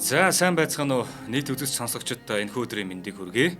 За, сайн байцгаана уу? Нийт үзэгч сонсогчдод энэхүү өдрийн мэндийг хүргэе.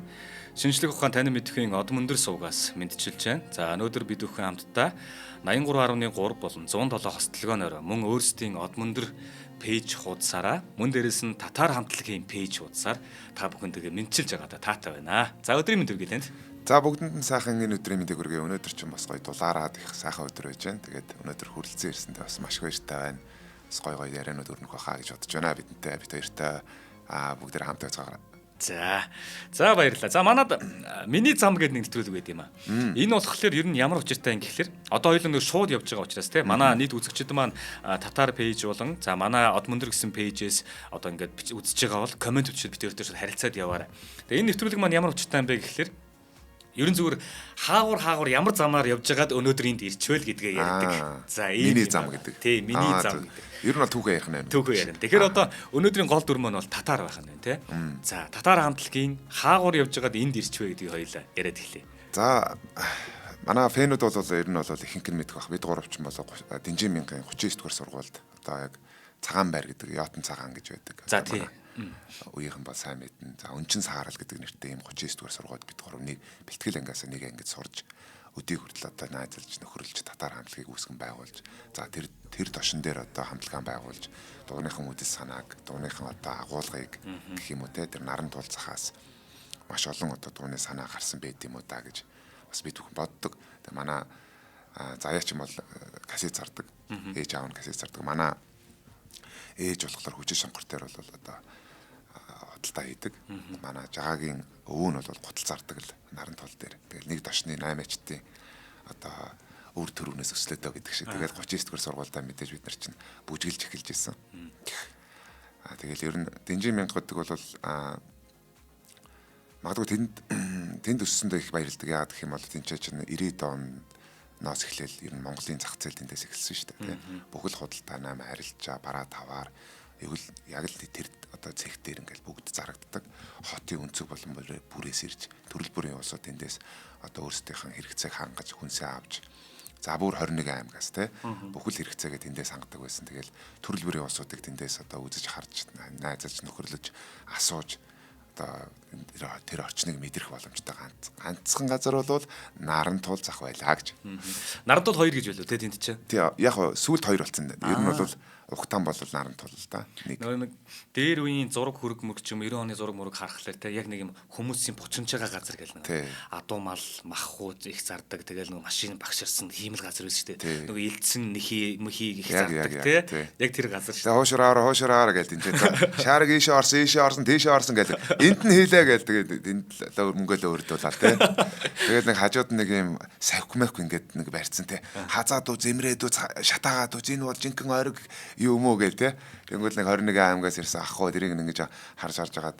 Шинжлэх ухаан танин мэдэхийн Одмөндөр өндөр сувгаас мэндчилж байна. За, өнөөдөр бид бүхэн хамтдаа 83.3 болон 107 хостолгооноор мөн өөрсдийн Одмөндөр page хуудасаараа, мөн дээрээс нь татар хамтлагийн page хуудасаар та бүхэнтэйгээ мэндчилж байгаадаа таатай байна. За, өдрийн мэнд хүргэе танд. За, бүгдэнд нь сайхан энэ өдрийн мэндийг хүргэе. Өнөөдөр чинь бас гоё дулаараад их сайхан өдөр байж байна. Тэгээд өнөөдөр хүрэлцэн ирсэндээ бас маш баяртай байна. Бас гоё гоё яриануд өрнөх байхаа гэж бодож байна. Бидэнтэй, бид хоёртой бүгдээр хамт байцгаараа. За. За, баярлалаа. За, манад миний зам гэдэг нэг нэвтрүүлэг байд юм аа. Энэ болохоор ер нь ямар учиртай юм гэхэлэр одоо хоёул нэг шууд явж байгаа учраас те манай нийт үзэгчид маань татар page болон за манай Одмөндөр гэсэн page ээс одоо ингээд үзэж байгаа бол comment бичээд бид өөртөө шууд харилцаад яваарай. Тэгээ энэ нэвтрүүлэг маань ямар учиртай юм бэ гэхэлэр ерөн зүгээр хаагур хаагур ямар замаар явж байгаад өнөөдөр энд ирчвэл гэдгээ ярьдаг. За, ийм миний зам гэдэг. Тий, миний зам гэдэг. Ер нь бол түүхээ ярих нь. Түүхээ ярина. Тэгэхээр одоо өнөөдрийн гол дүр маань бол татар байх нь байна, тий. За, татар хамтлагийн хаагур явж байгаад энд ирчвэ гэдгийг хоёлаа яриад эхлэе. За, манай fan үүд бол ер нь бол ихэнх нь мэдэх бах. Бид гурав ч бол Дэнжин мянган 39 дугаар сургуульд одоо яг цагаан байр гэдэг, Йотон цагаан гэж байдаг. За, тий. Үеийнхэн бол сайн мэднэ. За, Өнчин саарал гэдэг нэртэй ийм 39 дугаар сургуульд бид гурав нэг бэлтгэл ангиасаа нэг ангид сурж өдийг хүртэл одоо найзалж, нөхөрлөж, татар хамтлагийг үүсгэн байгуулж, за тэр тэр дошин дээр одоо хамтлагаа байгуулж, дууныхан үдэл санааг, дууныхан одоо агуулгыг гэх юм уу те, тэр наран тул захаас маш олон одоо дууны санаа гарсан байд юм уу да гэж бас бид бүхэн боддог. Тэгээ манай заяач юм бол кассет зардаг. Ээж аав нь кассет зардаг. Манай ээж болохоор хүчит шонхор дээр бол одоо худалдаа хийдэг. Манай жагаагийн өвөө нь бол гутал зардаг л наран тул дээр. Тэгэл нэг дошны 8 ачтын одоо үр төрөвнөөс өслөөдөө гэдэг шиг. Тэгэл 39 дугаар сургуульдаа мэдээж бид нар чинь бүжгэлж эхэлж исэн. Тэгэл ер нь Дэнжин мянга гэдэг бол магадгүй тэнд тэнд өссөндөө их баярлдаг. Яагаад гэх юм бол тэнцээ чинь 90-ад оноос эхлээл ер нь Монголын зах зээл тэндээс эхэлсэн шүү дээ. Бүхэл худалдаа 8 арилжаа бараа таваар яг л тэр одоо цех дээр ингээл бүгд зарагддаг. Хотын өнцөг болон бүрээс ирж төрөл бүрийн улсууд тэндээс одоо өөрсдийнх нь хэрэгцээг хангаж хүнсээ авч, за бүр 21 аймгаас те бүхэл хэрэгцээгээ тэндээс хангадаг байсан. Тэгэл төрөл бүрийн улсуудыг тэндээс одоо үзэж харж, найзалж, нөхөрлөж, асууж одоо тэр орчныг мэдрэх боломжтой ганцхан газар бол наран тул зах байлаа гэж. Наран тул 2 гэж байлуу те тэнд чинь. Тий, яг сүүлд 2 болсон. Ер нь бол угтаан бол наран тул л да. Нэг нэг дээр үеийн зураг хөрөг мөрг ч юм 90 оны зураг мөрөг харахлаар те яг нэг юм хүмүүсийн бучрамж байгаа газар гэл нэг адуу мал махуу их зардаг, тэгэл нэг машин багширсан хиймэл газар байсан шүү дээ. Нөгөө илдсэн нэхий мөхийг их зардаг те. Яг тэр газар шүү. Хоошраар хоошраар гэл тэнцээ. Шаарыг ийшээ орсон, ийшээ орсон, тийшээ орсон гэл. Энд нь хийлээ гэл тэгээд энд л мөнгөө л өөрдүүлээ те. Тэгээд нэг хажууд нэг юм савх мэх ингээд нэг барьцсан те. Хазаад уу, зэмрээд үү, шатаагаад үү, энэ бол жинхэнэ ойрог юм уу гээл те. Тэнгүүл нэг 21 аймгаас ирсэн ах уу тэрийг ингэж харж харж хагаад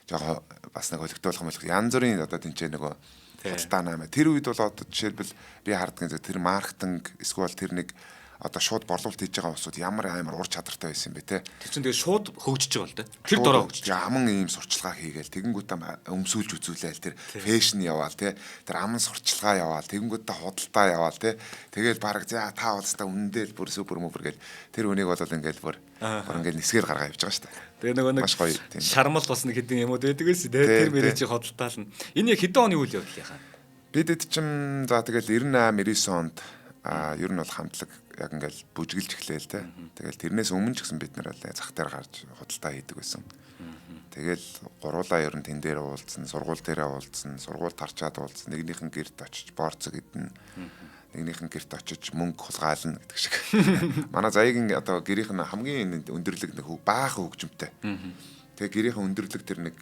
жоохон бас нэг хөлөгтөөлөх юм янз бүрийн одоо тэнцээ нөгөө худалдаа наймаа. Тэр үед бол одоо жишээлбэл би харддаг тэр маркетинг эсвэл тэр нэг одоо шууд борлуулалт хийж байгаа улсууд ямар амар ур чадвартай байсан юм бэ те. Тэр чинь тэгээ шууд хөгжиж байгаа л да. Тэр дороо хөгжиж. Аман ийм сурчлагаа хийгээл тэгэнгүүтээ өмсүүлж үзүүлээл тэр fashion яваал те. Тэр аман сурчлагаа яваал тэгэнгүүтээ худалдаа яваал те. Тэгэл баг за та улстай үнэндээ л бүр супер мөпер гэл тэр үнийг бол ингээл бүр ингээл нисгээл гаргаа явж байгаа шүү дээ. Тэгээ нөгөө нэг шармал бас нэг хэдэн юм уу байдаг байсан те. Тэр мэрэж худалдаална. Энэ яг хэдэн оны үйл явдал яхаа? Бид эд чинь за тэгэл 98 99 онд ер нь бол хамтлаг яг ингээл бүжгэлж эхлээл те. Тэгэл тэрнээс өмнө ч гэсэн бид нар зах дээр гарч худалдаа хийдэг байсан. Тэгэл гуруулаа ер нь тэн дээр уулзсан, сургууль дээрээ уулзсан, сургууль тарчаад уулзсан, нэгнийхэн гэрт очиж борцог идэнэ, нэгнийхэн гэрт очиж мөнгө хулгайлна гэдэг шиг. Манай заяагийн одоо гэрийнх нь хамгийн өндөрлөг нэг баахан хөгжимтэй. Тэгээ гэрийнхэн өндөрлөг тэр нэг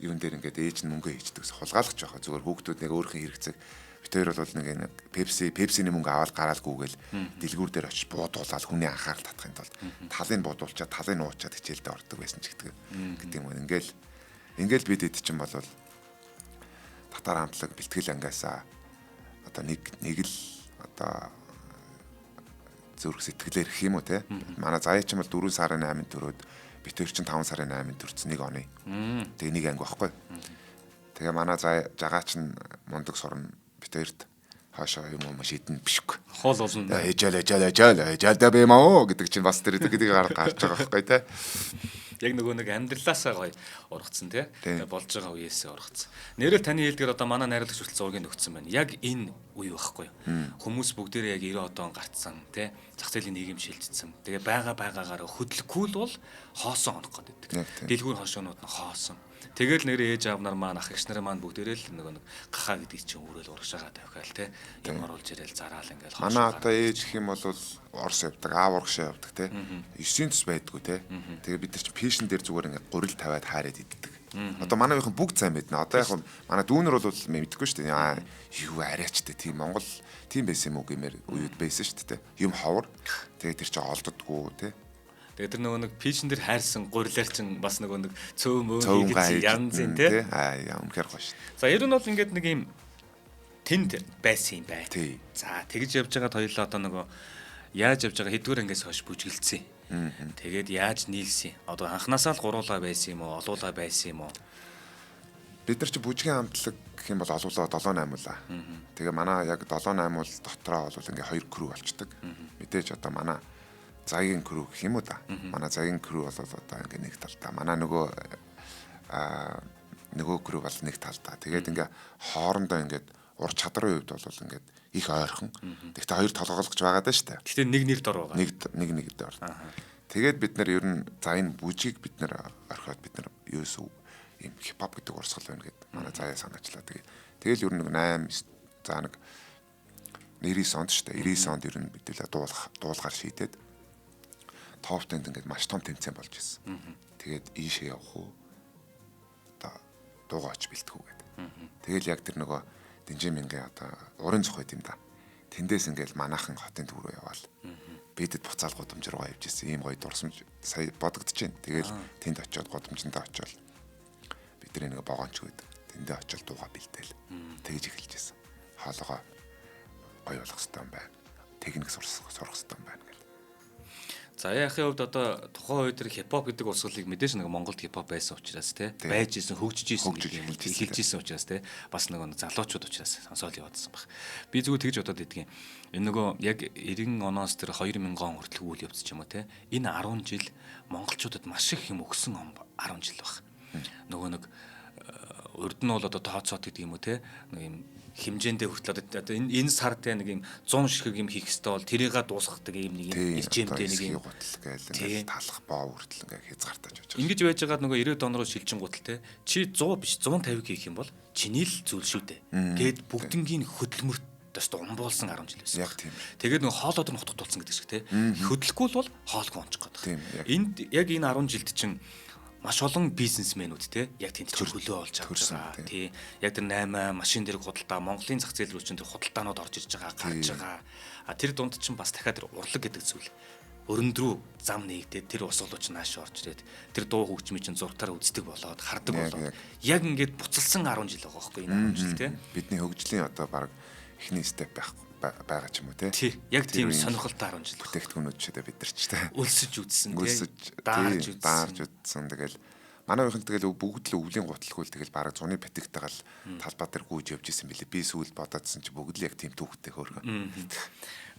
юун дээр ингээд ээж нь мөнгө хийждэг. Хулгайлах жоохоо зүгээр хүүхдүүд нэг өөрийнх нь хэрэгцээг бид хоёр бол нэг Пепсиний мөнгө аваад гараал гүгээл дэлгүүр дээр очиж буудуулаад хүний анхаарал татахын тулд талыг буудуулчаад талыг нуучаад хичээлдээ ордог байсан ч гэдэг юм. Ингээл бид эд чинь бол татар хамтлаг бэлтгэл ангиасаа одоо нэг л одоо зүрх сэтгэлээр гэх юм уу те. Манай заяа чинь бол 4 сарын 8-нд төрөөд бид хоёр чинь 5 сарын 8-нд төрсөн нэг оны. Тэгээ нэг анги байхгүй. Тэгээ манай заяа жагаа чинь мундаг сурна, бид хоёрт хаашаа юм уу шидэн бишгүй. Хоол болно. Ээжэл ээжэл ээжэл ээжэл да бэ маа гэдэг чинь бас тэр гэдгийг гарч байгаа байхгүй те. Яг нөгөө нэг амьдралаасаа гоё ургацсан тий. Болж байгаа үеэсээ ургацсан. Нэрэл таны хэлдгээр одоо манай найруулагч хүртэл зургийг өгсөн байна. Яг энэ үе байхгүй юу? Хүмүүс бүгдээрээ яг 90 одоон гарцсан тий. Зах зээлийн нийгэм шилжчихсэн. Тэгээ байгаагаараа хөдлөхгүй л бол хоосон онох гэдэг. Дэлгүүр хошоонууд нь хоосон. Тэгэл нэрээ ээж аав нар маань ах эгч нар маань бүгдээрээ л нөгөө нэг гахаа гэдгийг чинь өрөөл урагшаага тавихаал те юм оруулж ирэл зараал ингээл. Манай одоо ээж гэх юм бол Орос явдаг, аав урагшаа явдаг те. 9 төс байдгүй те. Тэгээ бид нар чинь пишн дээр зүгээр ингээд гурил тавиад хаарад иддэг. Одоо манай үеийнхэн бүгд сайн мэднэ. Одоо яг манай дүүнер бол мэдэхгүй шүү дээ. Аа юу арайчтай тийм Монгол тийм байсан юм уу гэмээр үеуд байсан шүү дээ. Юм ховор. Тэгээ тэр чинь олддгоо те. Тэгээ тэр нөгөө нэг пичэн дээр хайрсан гурилаар чинь бас нөгөө нэг цөөн мөөн хийгээд янз юм тий. Аа яа үнэхээр гоё шүү. За ер нь бол ингээд нэг юм тэнд байсан юм байна. За тэгж явж байгаад хоёулаа одоо нөгөө яаж явж байгаа хэдвэр ангиас хойш бүжгэлцсэн. Тэгээд яаж нийлсэн? Одоо анханасаа л гуруулаа байсан юм уу? Олуулаа байсан юм уу? Бид нар чи бүжгийн хамтлаг гэх юм бол олуулаа 7 8 улаа. Тэгээ манай яг 7 8 ул дотроо бол ингээ хоёр крүү болчдөг. Мэдээж одоо манай Заягийн крүү гэх юм уу да. Манай заягийн крүү бол одоо ингээ нэг талдаа. Манай нөгөө нөгөө крүү бол нэг талдаа. Тэгээд ингээ хоорондоо ингээд ур чадрын хувьд бол ингээд их ойрхон. Тэгтээ хоёр толгойлгож байгаа даа шүү дээ. Тэгтээ нэг нэр дор байгаа. Нэг нэг дор. Тэгээд бид нар ер нь за энэ бүжгийг бид нар орхиод бид нар юус ийм хипхоп гэдэг урсгал байна гэд манай заяа санаачлаа. Тэгээд тэгэл ер нь нэг 8 за нэг 99 онд шүү дээ. 99 онд ер нь бид л дуулахаар шийдээд топ 10-д ингээд маш том тэмцээн болж ирсэн. Тэгээд ийшээ явах уу? Одоо дуугаа оч бэлтгэв үү гэдэг. Тэгэл яг тэр нөгөө Динжимингийн одоо урын цох байт юм да. Тэндээс ингээд манайхан хотын төв рүү яваал. Бидэд буцаал гудамж руугаа явж ирсэн. Ийм гоё дурсамж сая бодогдож байна. Тэгэл тэнд очиод гудамжиндаа очиод бидний нэг богоонч гэдэг. Тэндээ очиод дуугаа бэлдээл. Тэгж эхэлж ирсэн. Хоолойгоо гоё болох хэрэгтэй юм байна. Техник сурах хэрэгтэй юм байна. За яахын хувьд одоо тухайн үед тэр хипхоп гэдэг урсгалыг мэдээж нэг Монголд хипхоп байсан учраас те байж исэн хөгжиж исэн эхэлж исэн учраас те бас нэг залуучууд учраас сонсоол яваадсан баг. Би зүгээр тэгж бодоод идэгин. Энэ нөгөө яг 90 оноос тэр 2000 он хүртэл үйл явц ч юм уу те энэ 10 жил монголчуудад маш их юм өгсөн 10 жил баг. Нөгөө нэг урд нь бол одоо тооцоод гэдэг юм уу те нэг юм хэмжээндээ хүртэл одоо энэ сар те нэг юм 100 ширхэг юм хийх ёстой бол тэрийгээ дуусгадаг юм нэг юм эрчимтэй нэг юм гутал гээл ингээл талах боо хүртэл ингээ хязгаартаж явж байгаа. Ингэж байж байгаад нөгөө 90 он руу шилжин гутал те чи 100 биш 150 хийх юм бол чиний л зүйл шүү дээ. Гээд бүгднгийн хөдөлмөрт өстө умбуулсан 10 жил байсан. Яг тийм. Тэгээд нөгөө хоолойд нь утгатулсан гэдэг шиг те. Хөдлөхгүй л бол хоолгүй ончих гээд. Энд яг энэ 10 жилд чинь маш олон бизнесмэнүүд те яг тэнд ч хөлөө олж авч байгаа тий. Яг тэр 8 машин дээр худалдаа Монголын зах зээл рүү чинь тэр худалдаанууд орж ирж байгаа, гарч байгаа. А тэр дунд чинь бас дахиад тэр урлаг гэдэг зүйл өрөнд рүү зам нээгдээд тэр урсгалуу чинь нааш орж ирээд тэр дуу хөгжмийн чинь зургатаар үздэг болоод хардаг болоод яг ингээд буцалсан 10 жил байгаа байхгүй энэ 10 жил те. Бидний хөгжлийн одоо баг эхний степ байхгүй байгаа ч юм уу те. Яг тийм сонирхолтой 10 жил. Бүтээгдэхүүнүүд ч бид нар ч те. Өлсөж үзсэн те. Даарж үзсэн. Тэгэл манай үеийнхэн тэгэл бүгд л өвлийн гутлгүй тэгэл бараг зуны патиктайгаа л талбай дээр гүйж явж исэн билээ. Би сүүл бодоодсэн чи бүгд л яг тийм түүхтэй хөөрхөн.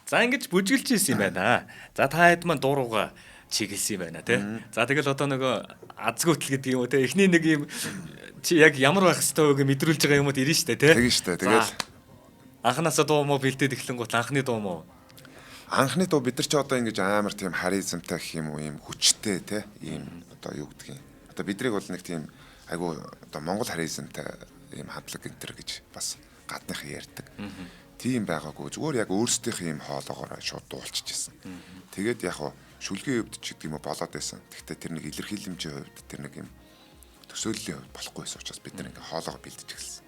За ингэж бүжгэлж исэн юм байна. За та хэд маань дурууга чиглэсэн юм байна те. За тэгэл одоо нөгөө азгүйтэл гэдэг юм уу те. Эхний нэг юм чи яг ямар байх хэвээр вэ мэдрүүлж байгаа юмуд ирнэ штэ те. Тэгин штэ. Тэгэл анханасаа дуу мó бэлдээд эхлэн гут анхны дуу мó. Анхны дуу бид нар ч одоо ингэж амар тийм харизмтай гэх юм уу ийм хүчтэй те ийм одоо юу гэдгийг. Одоо бидрийг бол нэг тийм айгу одоо Монгол харизмтай ийм хамтлаг энтер гэж бас гадныхан ярьдаг. Тийм байгаагүй. Зүгээр яг өөрсдийнх ийм хоолоогоор шууд дуулчихжсэн. Тэгээд яг шүлгийн хувьд ч гэдэг юм уу болоод байсан. Гэхдээ тэр нэг илэрхийлэмжийн хувьд тэр нэг юм төсөөллийн хувьд болохгүй байсан учраас бид нар ингээ хоолоогоо бэлдэж эхэлсэн.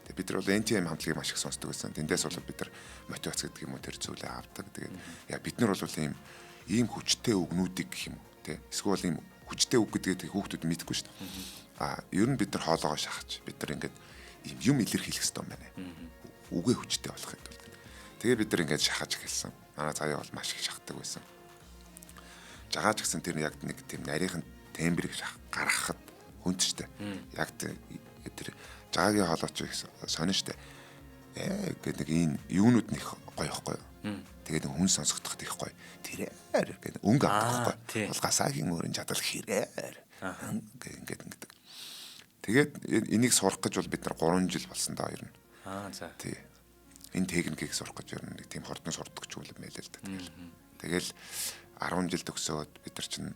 Тэгээд бид нар бол NTM хамтлагийг маш их сонсдог байсан. Тэндээс бол бид нар мотивац гэдэг юм уу тэр зүйлээ авдаг. Тэгээд яа бид нар бол ийм хүчтэй үгнүүдийг гэх юм уу тий. Эсвэл ийм хүчтэй үг гэдгээ хүүхдүүд мэдэхгүй шүү дээ. А ер нь бид нар хоолоогоо шахаж бид нар ингээд ийм юм илэрхийлэх хэрэгтэй юм байна. Үгээ хүчтэй болох юм бол. Тэгээ бид нар ингээд шахаж эхэлсэн. Манай заяа бол маш их шахдаг байсан. Жагаач гэсэн тэр яг нэг тийм нарийнхан тембрийг шах гаргахад хүнд штэ. Яг тэр жаагийн хоолойч их сонин штэ. Гэдэг нэг энэ юунууд нь их гоё ихгүй юу. Тэгээд хүн сонсогдоход их гоё. Тэрээр гэдэг өнгө авдаг байхгүй. Улгасаагийн өрн чадвал хэрээр. Ингээд ингээд. Тэгээд энийг сурах гэж бол бид нар 3 жил болсон доо ер нь. Аа за. Тий. Энэ техникийг сурах гэж ер нь нэг тийм хурдан сурдаг ч юм байлээ л да. Тэгэл 10 жил төгсөөд бид нар чинь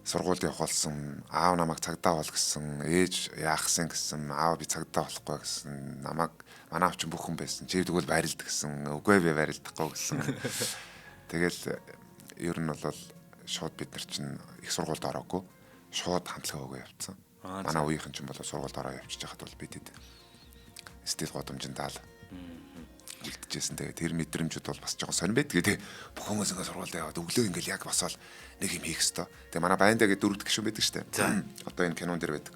сургуульд явах болсон, аав намайг цагдаа бол гэсэн, ээж яахсан гэсэн, аав би цагдаа болохгүй гэсэн, намайг манай аав чинь бүх хүн байсан. Чи тэгвэл барилд гэсэн, үгүй би барилдахгүй гэсэн. Тэгэл ер нь бол шууд бид нар чинь их сургуульд ороогүй. Шууд хамтлаг өгөө явцсан. Манай үеийнхэн чинь бол сургуульд ороо явчих хахад бол бид хэд стил годомжинд л үлдчихсэн. Тэгээ тэр мэдрэмжүүд бол бас жоохон сонир байдаг. Тэгээ бүх хүмүүс ингээ сургуульд яваад өглөө ингээл яг босоод нэг юм хийх хэвээр. Тэгээ манай байндаа гэдэг дөрөв дэх гишүүн байдаг шүү дээ. Одоо энэ кинон дээр байдаг.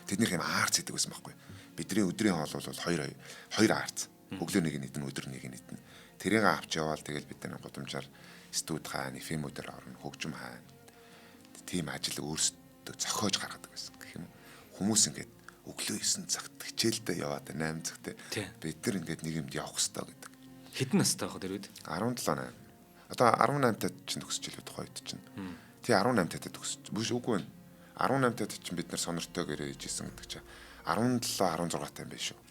Тэднийх юм аарц хийдэг байсан байхгүй. Бидний өдрийн хоол бол хоёр аарц. Өглөө нэг нь идэн, өдөр нэг нь идэн. Тэрийг авч яваал тэгэл бид нар гудамжаар студ хаана, FM-үүдээр орно, хөгжим хаана. Тийм ажил өөрсдөө зохиож гаргадаг байсан гэх юм уу. Хүмүүс ингээд өглөө 9 цагт хичээлдээ яваад 8 цагт бид нар ингээд нэг юмд явах хэрэгтэй гэдэг. Хэдэн настай байх вэ тэр үед? 17 8. Одоо 18 тад чинь төгсөж илүү тухайн үед чинь. Тий 18 тад төгсөж. Бүш үгүй вэ. 18 тад чинь бид нар сонортой гэрээ хийжсэн гэдэг чинь 17 16 таа юм биш үү?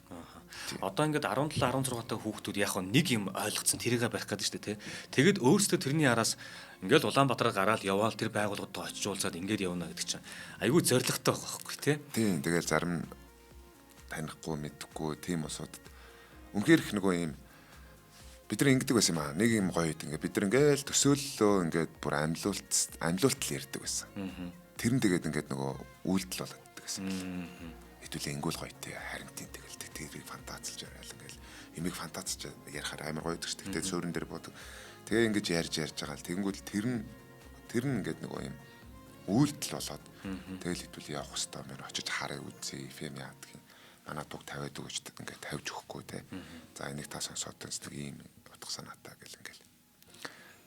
Одоо ингээд 17 16 та хүүхдүүд яг нэг юм ойлгоцсон тэрийгэ барих гэдэг шүү дээ, тий. Тэгэд өөрсдөө тэрний араас ингээд Улаанбаатар гараал яваал тэр байгууллагад очиж уулзаад ингээд явна гэдэг чинь айгүй зоригтой байх байхгүй, тий. Тийм, тэгэл зарим танихгүй мэдхгүй тийм усуудад үнэхээр их нөгөө юм бид нар ингэдэг байсан юм аа. Нэг юм гоё ингээд бид нар ингээл төсөөллөө ингээд бүр амьлуулт л ярьдаг байсан. Тэр нь тэгээд ингээд нөгөө үйлдэл болоод байсан. Хэдүүлээ ингүүл гоё тий, харин тийм тэгэл тэрийг фантазлж яриад ингээл эмийг фантазч ярихаар амар гоё гэдэг шүү дээ. Суурин дээр буудаг. Тэгээ ингэж ярьж байгаа л тэгэнгүүт тэр нь ингээд нөгөө юм үйлдэл болоод тэгэл хэдүүл явах хэвээр мөр очиж хараа үзье, FM яадаг юм. Манай дуг тавиад өгч ингээд тавьж өгөхгүй те. За энийг та сонсоод нэг ийм утга санаатай гэл ингээл.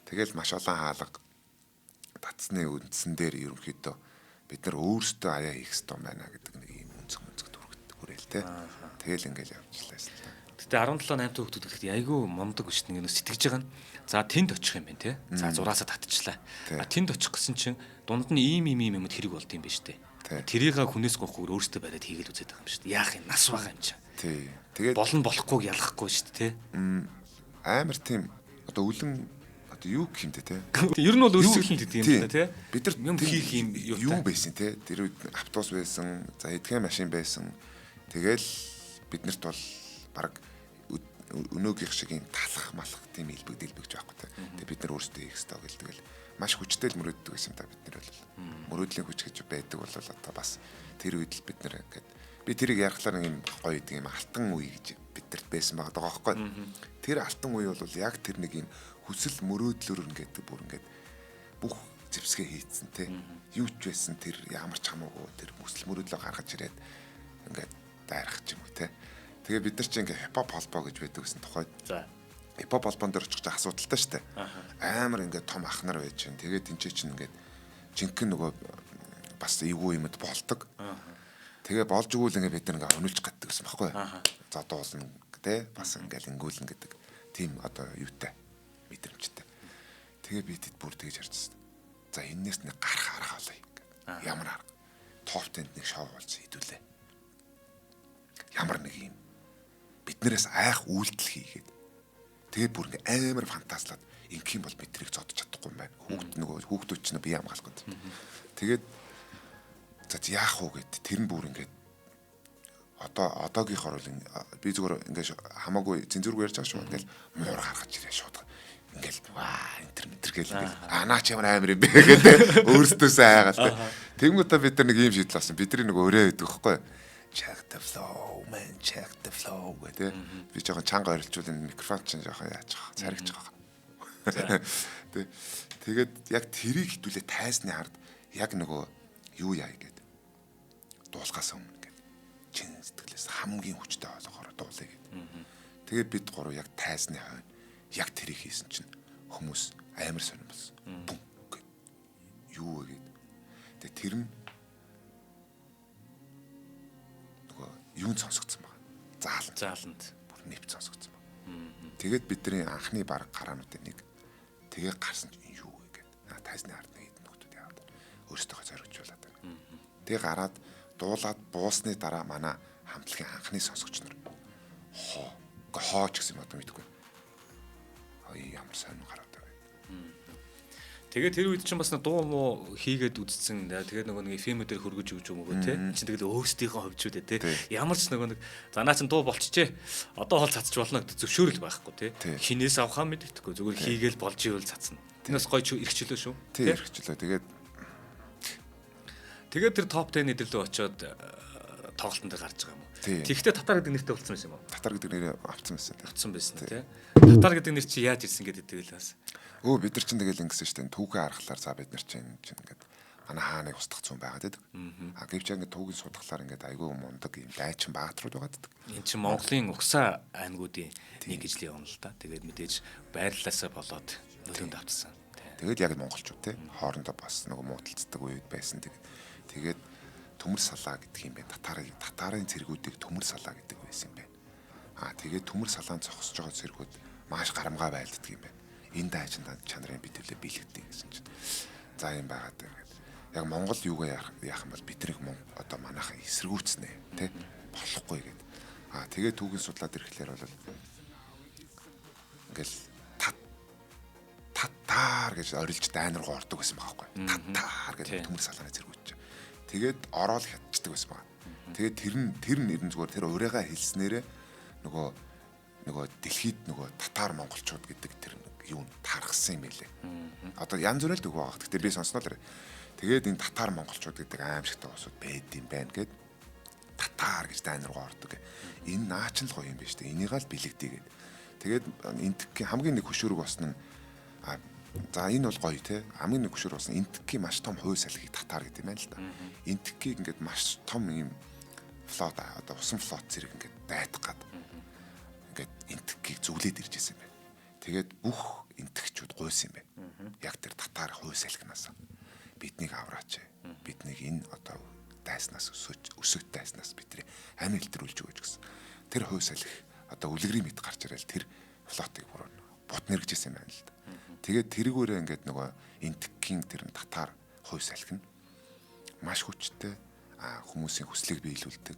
Тэгэл маш олон хаалга татсны үндсэн дээр ерөнхийдөө бид нар өөрсдөө аяа хийх ёстой байна гэдэг нэг ийм үнцэг хүрээл те. Тэгэл ингээл явчихлаа л та. Гэтэ 17 8 та хүүхдүүд гэхэд айгүй мундаг биш нэг сэтгэж байгаа нь. За тэнд очих юм байна те. За зураасаа татчихлаа. А тэнд очих гэсэн чинь дунд нь ийм ийм ийм юмуд хэрэг болд юм байна штэ. Тэрийг хүнээс гоохгүй өөрсдөө бариад хийгээл үзээд байгаа юм шүү дээ. Яах юм нас байгаа юм чинь. Тий. Тэгээд болно болохгүйг ялахгүй шүү дээ те. Амар тийм одоо үлэн одоо юу гэх юм те те. Ер нь бол өөрсөглөн гэдэг юм да те. Бид нар юм хийх юм юу байсан те. Тэр үед автобус байсан, за эдгээр машин байсан. Тэгэл биднэрт бол баг өнөөгийнх шиг юм талах малах тийм илбэг дэлбэгч байхгүй те. Тэгээ бид нар өөрсдөө хийх ёстой гэл тэгэл маш хүчтэй л мөрөөддөг байсан та бид нар бол. Мөрөөдлийн хүч гэж байдаг бол одоо бас тэр үед л бид нар ингээд би тэрийг ярихлаар нэг юм гоё гэдэг юм алтан үе гэж биднэрт байсан байгаа даа байхгүй. Тэр алтан үе бол яг тэр нэг юм хүсэл мөрөөдлөөр ингээд бүр ингээд бүх зэвсгээ хийцэн те. Юу ч байсан тэр ямар ч хамаагүй тэр хүсэл мөрөөдлөө гаргаж ирээд ингээд дайрах ч юм уу те. Тэгээ бид нар чинь ингээ хипхоп холбоо гэж байдаг гэсэн тухайд. За. Хипхоп холбоон дээр очих чинь асуудалтай штэ. Амар ингээ том ах нар байж чинь. Тэгээ тэнцээ чинь ингээд жинхэнэ нөгөө бас эвгүй юмд болдог. Тэгээ болж өгвөл ингээ бид нар ингээ өнөлж гаддаг гэсэн баггүй. Зодуулна те. Бас ингээл ингүүлнэ гэдэг тийм одоо юутай мэдрэмжтэй. Тэгээ би тэд бүр тэгж харчихсан. За эннээс нэг гарах арга олъё. Ямар арга? Топ 10-д нэг шоу болсон хэдүүлээ. Ямар нэг юм биднээс айх үйлдэл хийгээд тэгээ бүр ингээ амар фантазлаад ингэх юм бол бид тэрийг зодож чадахгүй юм байна. Хүүхд нөгөө хүүхдүүд чинь бие хамгаалах гэдэг. Тэгээд за яах вэ гэд тэр нь бүр ингээд одоогийнхоор бол би зүгээр ингээ хамаагүй цензургүй ярьж байгаа шүү. Ингээл муур гаргаж ирээ шууд. Ингээл ваа энтер мэтер гэл ингээл анаа ч ямар амар юм бэ гэдэг өөрсдөөсөө айгаал тэ. Тэнгүүтээ бид нар нэг ийм шийдэл авсан. Бидний нэг өрөө байдаг байхгүй юу? Check the flow man, check the flow гэдэг. Би жоохон чанга орилжуул энэ микрофон чинь жоохон яаж байгаа. Царигч байгаа. Тэ. Тэгээд яг тэрийг хитүүлээ тайсны ард яг нөгөө юу яа гээд дуулахаас өмнө ингээд чин сэтгэлээс хамгийн хүчтэй ойлгохоор дуулъя гээд. Тэгээд бид гурав яг тайсны хойно яг тэрийг хийсэн чинь хүмүүс амар сонирн болсон. Бум гэд. Юу вэ гээд. Тэгээд тэр нь юунд сонсогдсон байгаа. Зааланд. Зааланд. Бүр нэвт сонсогдсон байна. Тэгээд бидний анхны баг гараануудын нэг тэгээ гарсан чинь юу вэ гээд. Тайзны ард нэг хэдэн нөхдүүд яваад. Өөрсдөө зориулжуулаад байна. Тэгээ гараад дуулаад буусны дараа манай хамтлагийн анхны сонсогч нар хоо хоо ч гэсэн юм одоо мэдэхгүй. Ой ямар сонин гараад байна. Тэгээд тэр үед чинь бас дуу муу хийгээд үзсэн. Тэгээд нөгөө нэг FM-үүдээр хөргөж өгч юм уу те. Энд чинь тэгэл өөрсдийнхөө хөвчүүд те. Ямар ч нөгөө нэг за наа чин дуу болчихжээ. Одоо хол цацж болно гэдэг зөвшөөрөл байхгүй те. Хинээс авахаа мэддэхгүй. Зүгээр хийгээл болж ивэл цацна. Энэ бас гоё эрхчлөө шүү. Тий, эрхчлөө. Тэгээд тэр топ 10 нэдэрлөө очиод тоглолтон дээр гарч байгаа юм уу? Тэгэхдээ Татар гэдэг нэртэй болсон байсан юм уу? Татар гэдэг нэрээ авцсан байсан. Авцсан байсан тий. Татар гэдэг нэр чи яаж ирсэн гэдэг тэгэл бас. Өө бид нар чинь тэгэл ингэсэн шүү дээ. Түүхээ харахлаар за бид нар чинь ингээд манай хааныг устгах зүүн байгаад байдаг. А гэвч ингээд түүхийн судгалаар ингээд айгүй мундаг юм дайчин бааtruуд байгаад байдаг. Энэ чинь Монголын угсаа аймагуудын нэг гэж л явна л да. Тэгээд мэдээж байрлалаасаа болоод нөлөөнд автсан. Тэгээд яг монголчууд тий хоорондоо бас нөгөө муудалцдаг үед байсан. Тэгээд төмөр салаа гэдэг юм байна. Татарын цэргүүдийг төмөр салаа гэдэг байсан юм байна. Аа тэгээд төмөр салаанд зогсож байгаа цэргүүд маш гарамгаа байлддаг юм байна. Энэ дайчин чанарын бид төлөө биелэгддэг гэсэн чинь. За юм байгаад байна гэдэг. Яг Монгол юугаа яах юм бол биднийг одоо манайхан эсэргүүцнэ тий болохгүй гэдэг. Аа тэгээд түүхэн судлаад ирэхлээр бол ингээл татар гэж орилж дайн руу ордог байсан байгаа байхгүй. Татар гэдэг төмөр салааны цэргүүд чинь. Тэгээд ороод хятчдаг байсан байгаа. Тэгээд тэр нэр нь зүгээр тэр урайгаа хэлснээрээ нөгөө дэлхийд нөгөө татар монголчууд гэдэг тэр юу тархсан юм байлээ. Одоо янз бүрийн л үг байгаа. Гэхдээ би сонсноо л. Тэгээд энэ татар монголчууд гэдэг аимшигтай улсууд байд юм байна гэд татар гэж дайн руу ордог. Энэ наа ч л гоё юм байна шүү дээ. Энийг л бэлэгдээ гэд. Тэгээд энтгийн хамгийн нэг хөшүүрэг болсон нь за энэ бол гоё те. Хамгийн нэг хөшүүрэг болсон энтгийн маш том хууль салхийг татар гэдэг юм байна л да. Энтгийг ингээд маш том юм флот одоо усан флот зэрэг ингээд дайтах гад ингээд энтгийг зүглээд ирж байсан юм байна. Тэгээд бүх энтгчүүд гуйсан юм байна. Яг тэр татар хууль салхинаас биднийг авраач. Биднийг энэ одоо дайснаас өсөт дайснаас бидний амь илтрүүлж өгөөч гэсэн. Тэр хууль салхи одоо үлгэрийн мэд гарч ирэл тэр флотыг бүр бут нэргэжсэн юм байна л да. Тэгээд тэргүүрээ ингээд нөгөө энтгийн тэр татар хууль салхи нь маш хүчтэй хүмүүсийн хүслийг биелүүлдэг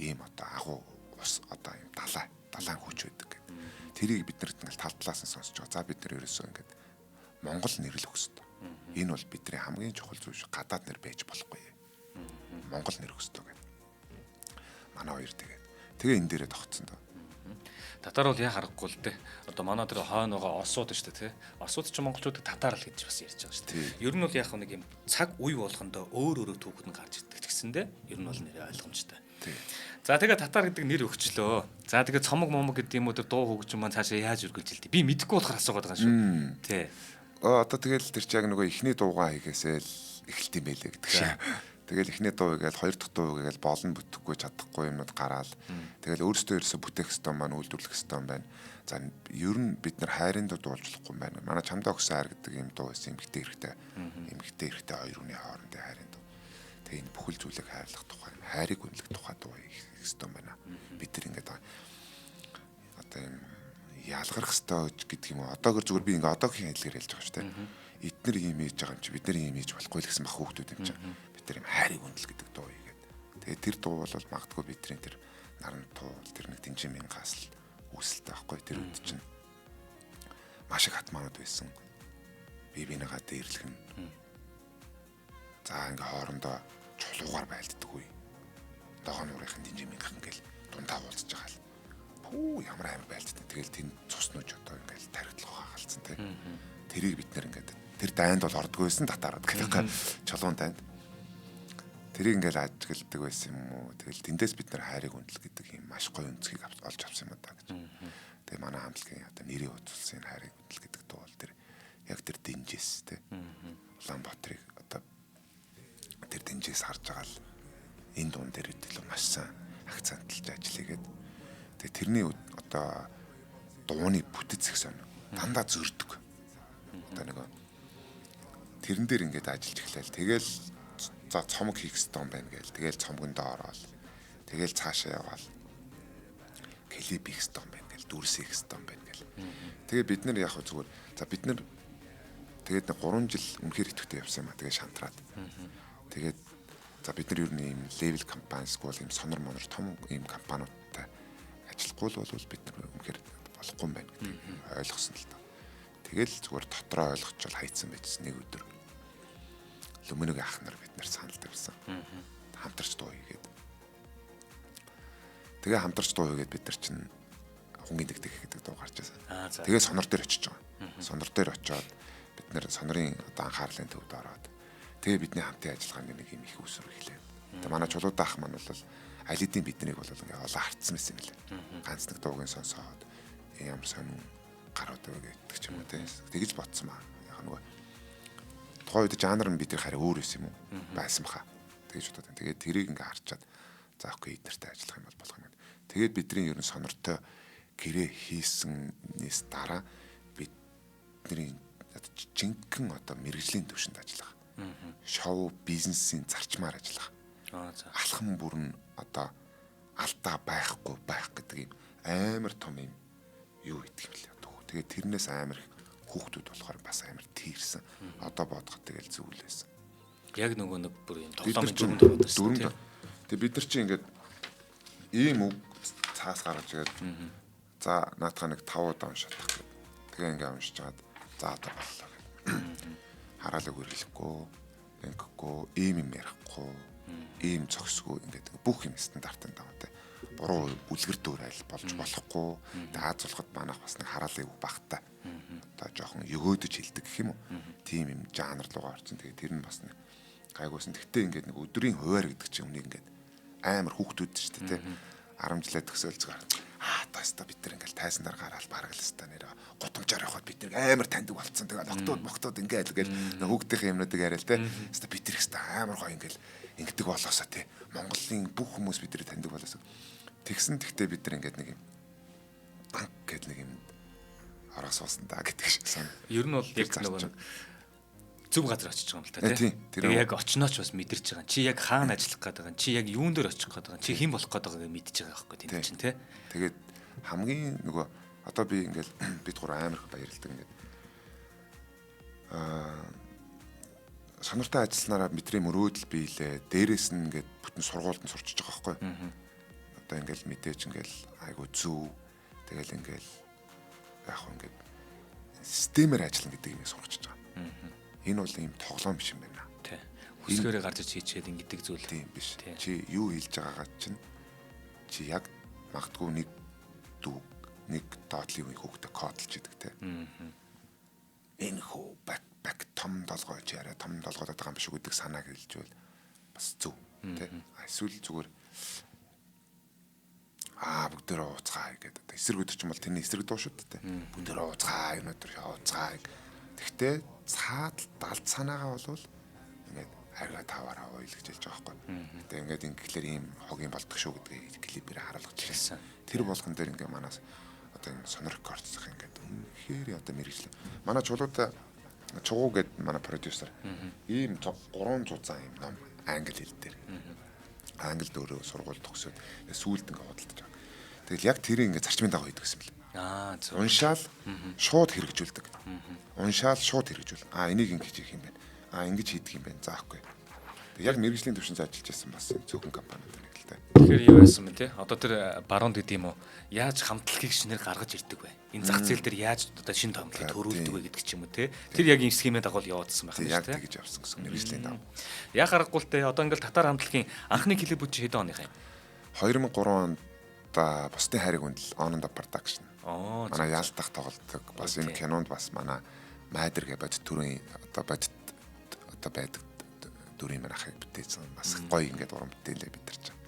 ийм одоо агуу ус одоо ийм далайн хүч байдаг гэдэг. Тэрийг бид нарт ингээл тал талаас нь сонсож байгаа. За бид нар ерөөсөө ингээд Монгол нэр л өгөх ёстой. Энэ бол бидний хамгийн чухал зүйл шүү. Гадаад нэр байж болохгүй. Монгол нэр өгөх ёстой гэдэг. Манай хоёр тэгээд тэгээ энэ дээрээ тогтсон доо. Татар бол яа харахгүй л дээ. Одоо манай тэр хойно байгаа Оросууд шүү дээ, тий. Оросууд ч монголчуудыг татар л гэж бас ярьж байгаа шүү дээ. Ер нь бол яг нэг юм цаг үе болгондоо өөр өөрө түүхэд нь гарч ирдэг ч гэсэндээ ер нь бол нэрээ ойлгомжтой. За тэгээ татар гэдэг нэр өгчлөө. За тэгээ цомог момог гэдэг юм уу тэр дуу хөгжим маань цаашаа яаж үргэлжилдэг? Би мэдэхгүй болохоор асуугаад байгаа шүү. Тий. Одоо тэгэл тэр чи яг нөгөө эхний дуугаа хийгээсээ л эхэлт юм байлээ гэдэг шиг. Тэгэл эхний дуу хийгээл хоёр дахь дуу хийгээл болно бүтэхгүй чадахгүй юмнууд гараал. Тэгэл өөрсдөө ерөөсө бүтээх ёстой юм байна, үйлдвэрлэх ёстой юм байна. За ер нь бид нар хайрын дуу дуулж болохгүй юм байна. Манай чамдаа өгсөн хайр гэдэг юм дуу байсан эмэгтэй эрэгтэй. Эмэгтэй эрэгтэй хоёр хүний хоорондын хайрын дуу. Тэгээ энэ бүхэл зүйлийг хайрлах тухай, хайрыг үнэлэх тухай дуу хийх ёстой юм байна. Бид нар ингээд одоо юм ялгарх ёстой гэдэг юм уу? Одоогор зүгээр би ингээд одоогийн хэлээр хэлж байгаа шүү дээ. Эднэр ийм хийж байгаа юм чи бид нар ийм хийж болохгүй л гэсэн мах хүүхдүүд юм чи. Бид нар юм хайрыг үнэлэх гэдэг дуу хийгээд. Тэгээд тэр дуу бол магадгүй бидний тэр наран туул тэр нэг дэнжин мянгаас л үүсэлтэй байхгүй. Тэр үед чинь маш их хатмаанууд байсан. Би бинийгаа дээрлэх нь. За ингээ хоорондоо чулуугаар байлддаг үе. Ногоон нуурынхын дэнжин мянгах ингээл дундаа уулзж байгаа л. Пүү ямар амар байлддаг. Тэгэл тэнд цуснууч одоо ингээл тархитлогоо хагалцсан тий. Тэрийг бид нэр ингээд тэр дайнд бол ордгоо байсан татаарад гэх юм. Чулуун дайнд. Тэрийг ингээл ажигладаг байсан юм уу? Тэгэл тэндээс бид нар хайрыг үнэлэх гэдэг юм маш гоё өнцгийг олж авсан юм да гэж. Тэгээ манай хамтлагийн одоо нэрийг үзүүлсэн хайрыг үнэлэх гэдэг дуу бол тэр яг тэр дэнжээс тий. Улаанбаатарыг одоо тэр дэнжээс харж байгаа л энэ дуун дээр илүү маш сайн акцентлж ажил хийгээд тэгээ тэрний одоо дууны бүтэц их сонь дандаа зөрдөг. Одоо нөгөө тэрэн дээр ингээд ажиллаж эхлээл. Тэгэл за цомог хийх ёстой юм байна гээл. Тэгэл цомгондоо ороод. Тэгэл цаашаа яваал. Клип хийх ёстой юм байна гээл. Дүрс хийх ёстой юм байна гээл. Тэгээ бид нар яг зүгээр за бид нар Тэгээд нэг 3 жил үнэхээр идэвхтэй явсан юм а. Тэгээд шантраад. Тэгээд за бид нар ер нь ийм level компани эсвэл ийм сонор монор том ийм компаниудтай ажиллахгүй л бол бид нар үнэхээр болохгүй юм байна гэдгийг ойлгосон л та. Тэгэл зүгээр дотроо ойлгочвол хайцсан байжсэн нэг өдөр. Лүмөнөгийн ах нар бид нар санал тавьсан. Хамтарч дуу хийгээд. Тэгээ хамтарч дуу хийгээд бид нар чинь хунгийн дэгдэх гэдэг дуу гарч ирсэн. Тэгээ сонор дээр очиж байгаа. Сонор дээр очиод бид нэр сонорын одоо анхаарлын төвд ороод тэгээ бидний хамтын ажиллагааны нэг юм их үүсвэр эхлэв. Тэгээ манай чулуудаа ах маань бол аль хэдийн биднийг бол ингээ олон хартсан байсан юм лээ. Ганц нэг дуугийн сонсоод ямар сонин гарууд вэ гэдэг ч юм уу те. Тэгэж бодсон маа. Яг нөгөө тухайн үед жанр нь бидний харин өөр байсан юм уу? Байсан баха. Тэгэж бодоод. Тэгээд тэрийг ингээ харчаад за окей эднэртэй ажиллах юм бол болох юм. Тэгээд бидний ер нь сонортой гэрээ хийснээс дараа бидний жинхэнэ одоо мэрэгжлийн төвшөнд ажиллах. Шоу бизнесийн зарчмаар ажиллах. Алхам бүр нь одоо алдаа байхгүй байх гэдэг юм амар том юм юу гэдэг юм лээ. Тэгээд тэрнээс амар их хүүхдүүд болохоор бас амар тийрсэн. Одоо бодоход тэгэл зүйлээсэн. Яг нөгөө нэг бүр юм тоглоомын дүрмд ороод ирсэн тийм. Тэгээд бид нар чинь ингээд ийм үг цаас гаргаж ирээд за наадхаа нэг 5 удаа уншаадах гэдэг. Тэгээ ингээ уншиж чаад за одоо боллоо гэдэг. Хараалаг үргэлэхгүй, ингэхгүй, ийм юм ярихгүй, ийм зөксгүй ингээд бүх юм стандартын дагуу те. Буруу үлгэр дуурайл болж болохгүй. Тэгээ аз зулахад манайх бас нэг хараалын үг багтай. Одоо жоохон өгөөдөж хэлдэг гэх юм уу. Тийм юм жанр руугаа орсон. Тэгээ тэр нь бас нэг гайгүйсэн. Тэгтээ ингээд нэг өдрийн хуваар гэдэг чинь үнийг ингээд амар хүүхдүүд шүү дээ те. 10 жилээ төгсөөл зүгээр. Таста бид нар ингээл тайсан дээр гараал бараг л ста нэр гутамжаар явхад бид нар амар таньдаг болцсон. Тэгээ октод моктод ингээл гэл хүүхдийн юмнуудыг яриа л те. Ста бид нар ста амар гоё ингээл ингэдэг болоосоо те. Монголын бүх хүмүүс бид нар таньдаг болоосоо. Тэгсэн тэгтээ бид нар ингээд нэг юм банк гэл нэг юм ороо суусан да гэдэг шиг сан. Ер нь бол яг нэг зөв газар очиж байгаа юм л та тий. Тэгээ яг очнооч бас мэдэрч байгаа. Чи яг хаана ажиллах гээд байгаа юм? Чи яг юун дээр очих гээд байгаа юм? Чи хэн болох гээд байгааг мэдж байгаа байхгүй тийм чинь тий. Тэгээд хамгийн нөгөө одоо би ингээл бид гур амар их баярлдаг ингээд сонортой ажилласнараа бидний мөрөөдөл биелээ. Дээрээс нь ингээд бүтэн сургуульд нь сурчиж байгаа байхгүй. Одоо ингээл мэдээж ингээл айгу зөв. Тэгэл ингээл яг хөө ингээд системээр ажиллана гэдэг юмыг сурчиж байгаа. Энэ бол ийм тоглоом биш юм байна. Тий. Хүсгээрээ гарч иж хийчихэд ингэдэг зүйл тийм биш. Чи юу хийж байгаагаа чинь чи яг магадгүй нэг дүү нэг доотлын үеийн хүүхдэд кодлж идэг те. Энэ хөө бак бак том долгой чи арай том долгоод байгаа юм биш үү гэдэг санааг хэлжвэл бас зөв те. Эсвэл зүгээр бүгдээрээ ууцгаая гэдэг. Эсрэг өдөр ч юм бол тэрний эсрэг дуу шүү дээ. Бүгдээрээ ууцгаая өнөөдөр ууцгаая. Тэгтээ цаад далд санаагаа болвол ингээд арга таваараа уйл гэж хэлж байгаа байхгүй. Гэтэ ингээд ингэхлээр ийм хогийн болдог шүү гэдгийг клипээр харуулж ирсэн. Тэр болгон дээр ингээд манаас одоо энэ сонор рекордсох ингээд үнэхээр одоо мэрэгчлээ. Манай чулуудаа чугуу гэд манай продюсер ийм 300 зан ийм ном англи хэл дээр. Англи өөрөө сургууль төгсөөд сүүлд ингээд худалдаж байгаа. Тэгэл яг тэрийг ингээд зарчмын дагуу хийдэг гэсэн юм лээ. Зөв. Уншаал шууд хэрэгжүүлдэг. Уншаал шууд хэрэгжүүл. Энийг ингэж хийх юм байна. Ингэж хийдэг юм байна. За окей. Тэг яг мэрэгжлийн төвшөнд ажиллаж байсан бас цөөхөн компаниуд нэг л та. Тэгэхээр юу байсан бэ те? Одоо тэр баруунд гэдэг юм уу? Яаж хамтлагийг шинээр гаргаж ирдэг вэ? Энэ зах зээл дээр яаж одоо шинэ хамтлагийг төрүүлдэг вэ гэдэг ч юм уу те? Тэр яг ийм схемээ дагуу яваадсан байх юм шүү те. Яг тэгж явсан гэсэн мэрэгжлийн дагуу. Яг аргагүй л те. Одоо ингээл татар хамтлагийн анхны клипүүд чи хэдэн оных юм? 2003 онд бусдын хайрыг хүндэл Onanda Production. Манай Ялтах тоглолдог. Бас энэ кинонд бас манай Майдэр гэ бодит төрийн одоо бодит одоо байдаг дүрийн маань ахыг бүтээсэн. Бас гоё ингээд уран бүтээлээ бид нар чинь.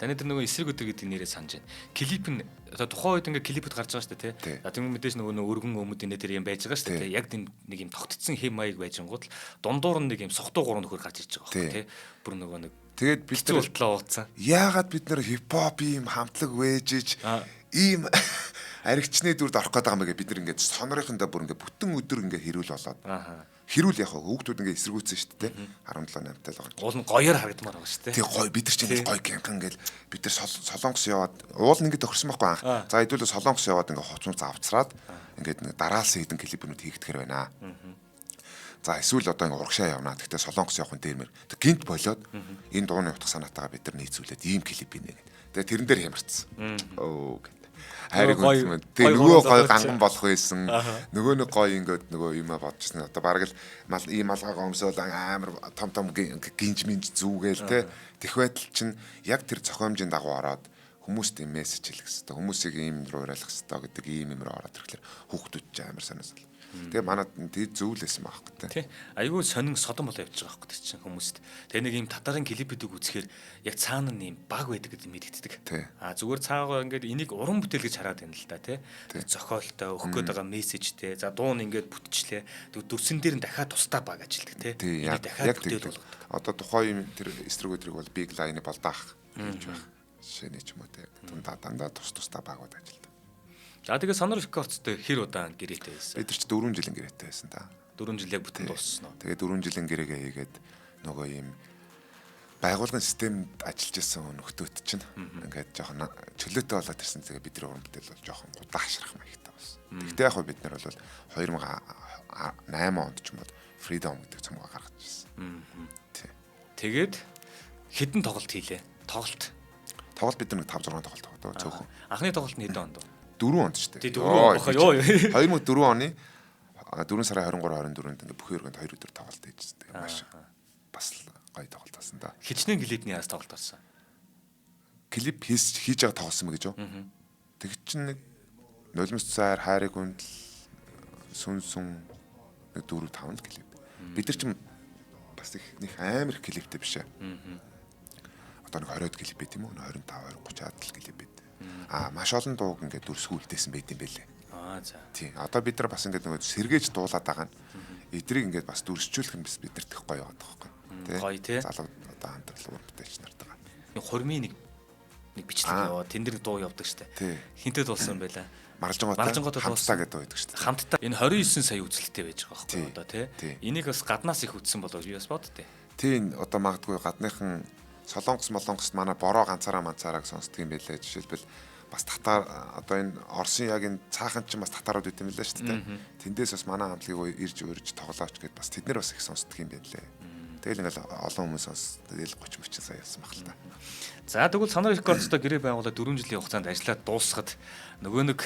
Таны тэр нөгөө эсрэг өдөр гэдэг нэрээ санаж байна. Клип нь одоо тухайн үед ингээд клипүүд гарч байгаа шүү дээ тий. За тэгмээ мэдээж нөгөө өргөн өмд инээ тэр юм байж байгаа шүү дээ тий. Яг нэг юм тогтцсон хэм маяг байжингууд л дундуур нь нэг юм сохтуу гурван нөхөр гарч ирж байгаа байхгүй тий. Бүр нөгөө нэг тэгээд бид нар болтлоо ууцсан. Яагаад бид нар хипхоп ийм хамтлаг вэжиж ийм аригчны дүрд орох гээд байгаа юм бэ гэж бид нар ингээд сонорхондоо бүр ингээд бүтэн өдөр ингээд хэрүүл болоод. Хэрүүл яг хүүхдүүд ингээд эсэргүүцсэн шүү дээ 17 8-тай л байгаа. Уул нь гоёор харагдмаар байгаа шүү дээ. Тэг гоё бид нар чинь гоё гинхэн ингээд бид нар Солонгос яваад уул нь ингээд тохирсон байхгүй анх. За хэдүүлээ Солонгос яваад ингээд хувцас авцраад ингээд нэг дараалсан хэдэн клипнүүд хийгдэхэр байна. За эсвэл одоо ингээ урагшаа явна. Гэхдээ Солонгос явах нь дээрмэр. Тэг гинт болоод энэ дууны утга санаатайгаа бид нар нийцүүлээд ийм клип хийнэ гэд. Тэгээ тэрэн дээр хямарцсан. Өө гэд. Хайрыг үнэлмэн. Тэгээ нөгөө гой ганган болох байсан. Нөгөө нэг гой ингээд нөгөө юмаа бодчихсон. Одоо бараг л мал ийм малгайгаа өмсөөл амар том том гинж минж зүүгээл те. Тех байтал чинь яг тэр зохиомжийн дагуу ороод хүмүүст ийм мессеж хэлэх хэвээр, хүмүүсийг ийм руу уриалах хэвээр гэдэг ийм юм руу ороод ирэхлээр хүүхдүүд ч амар санаасал. Тэгээ манад тэг зөвлөсөн байхгүй те. Тий. Айгүй сонин содон болоо явж байгаа байхгүй тэр чинь хүмүүст. Тэгээ нэг ийм татарын клипүүдийг үзэхээр яг цаана нь ийм баг байдаг гэдэг мэдэгддэг. А зүгээр цаагаа ингээд энийг уран бүтээл гэж хараад байна л да тий. Зохиолтой, өгөх гээд байгаа мессежтэй. За дуу нь ингээд бүтчлээ. Тэг дүрсэн дээр нь дахиад тусдаа баг ажилтдаг тий. Энийг дахиад бүтээл болгодог. Одоо тухайн юм тэр эсрэг өдрийг бол Big Line-ы болдаах гэж байх. Жишээний ч юм уу те. Дундаа дандаа тус тусдаа багууд ажилтдаг. За тэгээ Sonor Records-тэй хэр удаан гэрээтэй байсан? Бид нар ч 4 жилийн гэрээтэй байсан та. 4 жил яг бүтэн дууссан уу? Тэгээ 4 жилийн гэрээгээ хийгээд нөгөө ийм байгууллагын системд ажиллаж исэн нөхдөөт чинь ингээд жоохон чөлөөтэй болоод ирсэн. Тэгээ бидний уран бүтээл бол жоохон удаашрах маягтай болсон. Тэгтээ яг хөө бид нар бол 2008 онд ч юм бол Freedom гэдэг цомгоо гаргаж ирсэн. Тий. Тэгээд хэдэн тоглолт хийлээ? Тоглолт. Тоглолт бид нар 5 6 тоглолт тоглоо цөөхөн. Анхны тоглолт нь хэдэн онд вэ? 4 онд шүү дээ. 4 он баха ёо. 2004 оны 4 сарын 23 24-нд ингээ бүх өргөнд 2 өдөр тоглолт хийжсэн. Тэгээ маш бас гоё тоглолт болсон да. Хичнээн клипний яас тоглолт болсон. Клип хийж байгаа тоглосон мэ гэж юу? Тэг чин нэг нулимс цаар хайрыг хүндэл сүн сүн нэг 4 5 л клип. Бид нар чинь бас их нэг амар клиптэй биш ээ. Одоо нэг 20-од клип байт юм уу? 25 20 30-аад л клип байт. Аа маш олон дууг ингээд дүрсгүү үлдээсэн байт юм бэлээ. Аа за. Тий. Одоо бид нар бас ингээд нөгөө сэргээж дуулаад байгаа нь эдрийг ингээд бас дүрсжүүлэх нь бас бидэрт их гоё яваад байгаа байхгүй. Тий. Гоё тий. Залуу одоо хамтрал уран бүтээлч нартайгаа. Хурмын нэг бичлэг яваа. Тэн дээр дуу явдаг штэ. Хинтээ дуулсан байлаа. Маралжинготой хамтдаа гэдэг дуу байдаг штэ. Хамтдаа энэ 29 сая үзэлттэй байж байгаа байхгүй одоо тий. Энийг бас гаднаас их үзсэн болов юу бас бод тий. Тий одоо магадгүй гадныхан Солонгос молонгост манай бороо ганцаараа манцаараа сонсдог юм байлээ. Жишээлбэл бас татар одоо энэ Оросын яг энэ цаахан чинь бас татарууд идэм билээ шүү дээ. Тэндээс бас манай хамтлагийг ирж урьж тоглооч гэд бас тэд нар бас их сонсдог юм байна лээ. Тэгэл ингээл олон хүмүүс сонс тэгэл 30 30 сая явсан баг л та. За тэгвэл Sonor Records-той гэрээ байгуулаад 4 жилийн хугацаанд ажиллаад дуусахад нөгөө нэг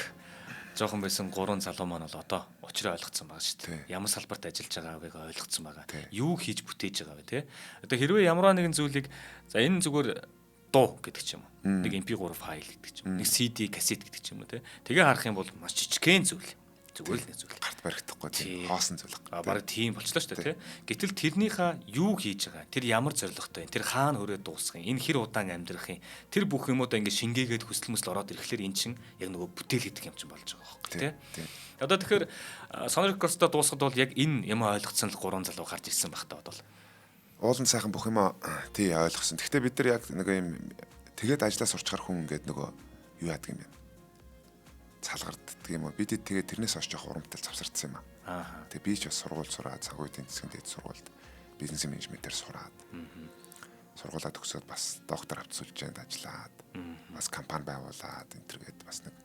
жоохон байсан 3 залуу маань бол одоо учраа ойлгоцсон байгаа шүү дээ. Ямар салбарт ажиллаж байгааг ойлгоцсон байгаа. Юу хийж бүтээж байгаа вэ те? Одоо хэрвээ ямар нэгэн зүйлийг за энэ зүгээр дуу гэдэг ч юм уу. Нэг MP3 файл гэдэг ч юм уу. Нэг CD, кассет гэдэг ч юм уу те. Тэгээ харах юм бол маш жижигхэн зүйл. Зүгээр л нэг зүйл. Гарт баригдахгүй тийм хоосон зүйл. А бараг тийм болчлоо шүү дээ те. Гэтэл тэрнийхээ юу хийж байгаа? Тэр ямар зорилготой? Тэр хаана хүрээд дуусах юм? Энэ хэр удаан амьдрах юм? Тэр бүх юмудаа ингэ шингээгээд хүсэл мөсөл ороод ирэхлээр эн чинь яг нөгөө бүтээл гэдэг юм чинь болж байгаа байхгүй те. Одоо тэгэхээр Sonor Records-той дуусахад бол яг энэ юм ойлгоцсон л гурван залуу гарч ирсэн байх та бодвол. Уулын сайхан бүх юм тий ойлгосон. Гэхдээ бид нар яг нэг юм тэгээд ажлаа сурчхаар хүн ингээд нөгөө юу яадаг юм бэ? Цалгарддаг юм уу? Бид тэгээд тэрнээс хойш жоох урамтай завсардсан юм аа. Тэгээ би ч бас сургууль сураад цаг үеийн засгийн дээд сургуульд бизнес менежментээр сураад. Сургуулаа төгсөөд бас доктор авцуулжээнд ажиллаад бас компани байгуулад энэ төр гээд бас нэг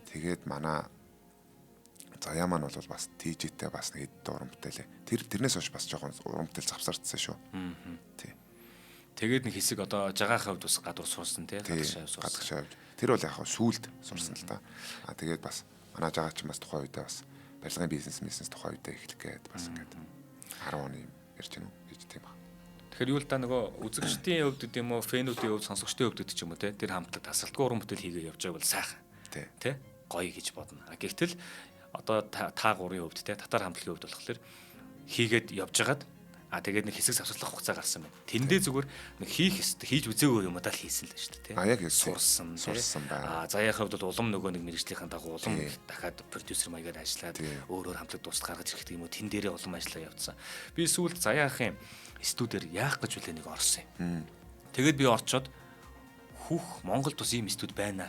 тэгээд манай заяа маань бол бас TJ-тэй бас нэг хэд уран бүтээлээ. Тэрнээс хойш бас жоохон уран бүтээл завсардсан шүү. Тий. Тэгээд нэг хэсэг одоо жагаахын хувьд бас гадуур сурсан тий. Гадагшаа хувьд. Тэр бол яг хав сүүлд сурсан л та. Аа тэгээд бас манай жагаа чинь бас тухайн үедээ бас барилгын бизнес тухайн үедээ эхлэх гээд бас ингээд 10 оны ярьж гэнэ үү гэж тийм баг. Тэгэхээр юу л да нөгөө үзэгчдийн хувьд гэдэг юм уу, фэнүүдийн хувьд, сонсогчдын хувьд гэдэг ч юм уу тий. Тэр хамтлаг тасралтгүй уран бүтээл хийгээ явж байг бол сайхан. Тий. Гоё гэж бодно. Гэвтэл одоо та гурын хувьд тий, татар хамтлагийн хувьд болохоор хийгээд явж хагаад а тэгээд нэг хэсэг завсарлах хугацаа гарсан байна. Тэндээ зүгээр нэг хийх ёстой, хийж үзээгүй юм даа л хийсэн л шүү дээ, тий. А яг сурсан байна. А заяахын хувьд бол улам нөгөө нэг мэрэгжлийнхэн дагуу улам дахиад продюсер маягаар ажиллаад өөр өөр хамтлаг дуустал гаргаж ирэх юм уу, тэн дээрээ улам ажиллаа явуулсан. Би сүүлд заяахын студиэр яах гэж үлээ нэг орсон юм. Тэгээд би орчоод хүүх Монголд бас ийм студ байна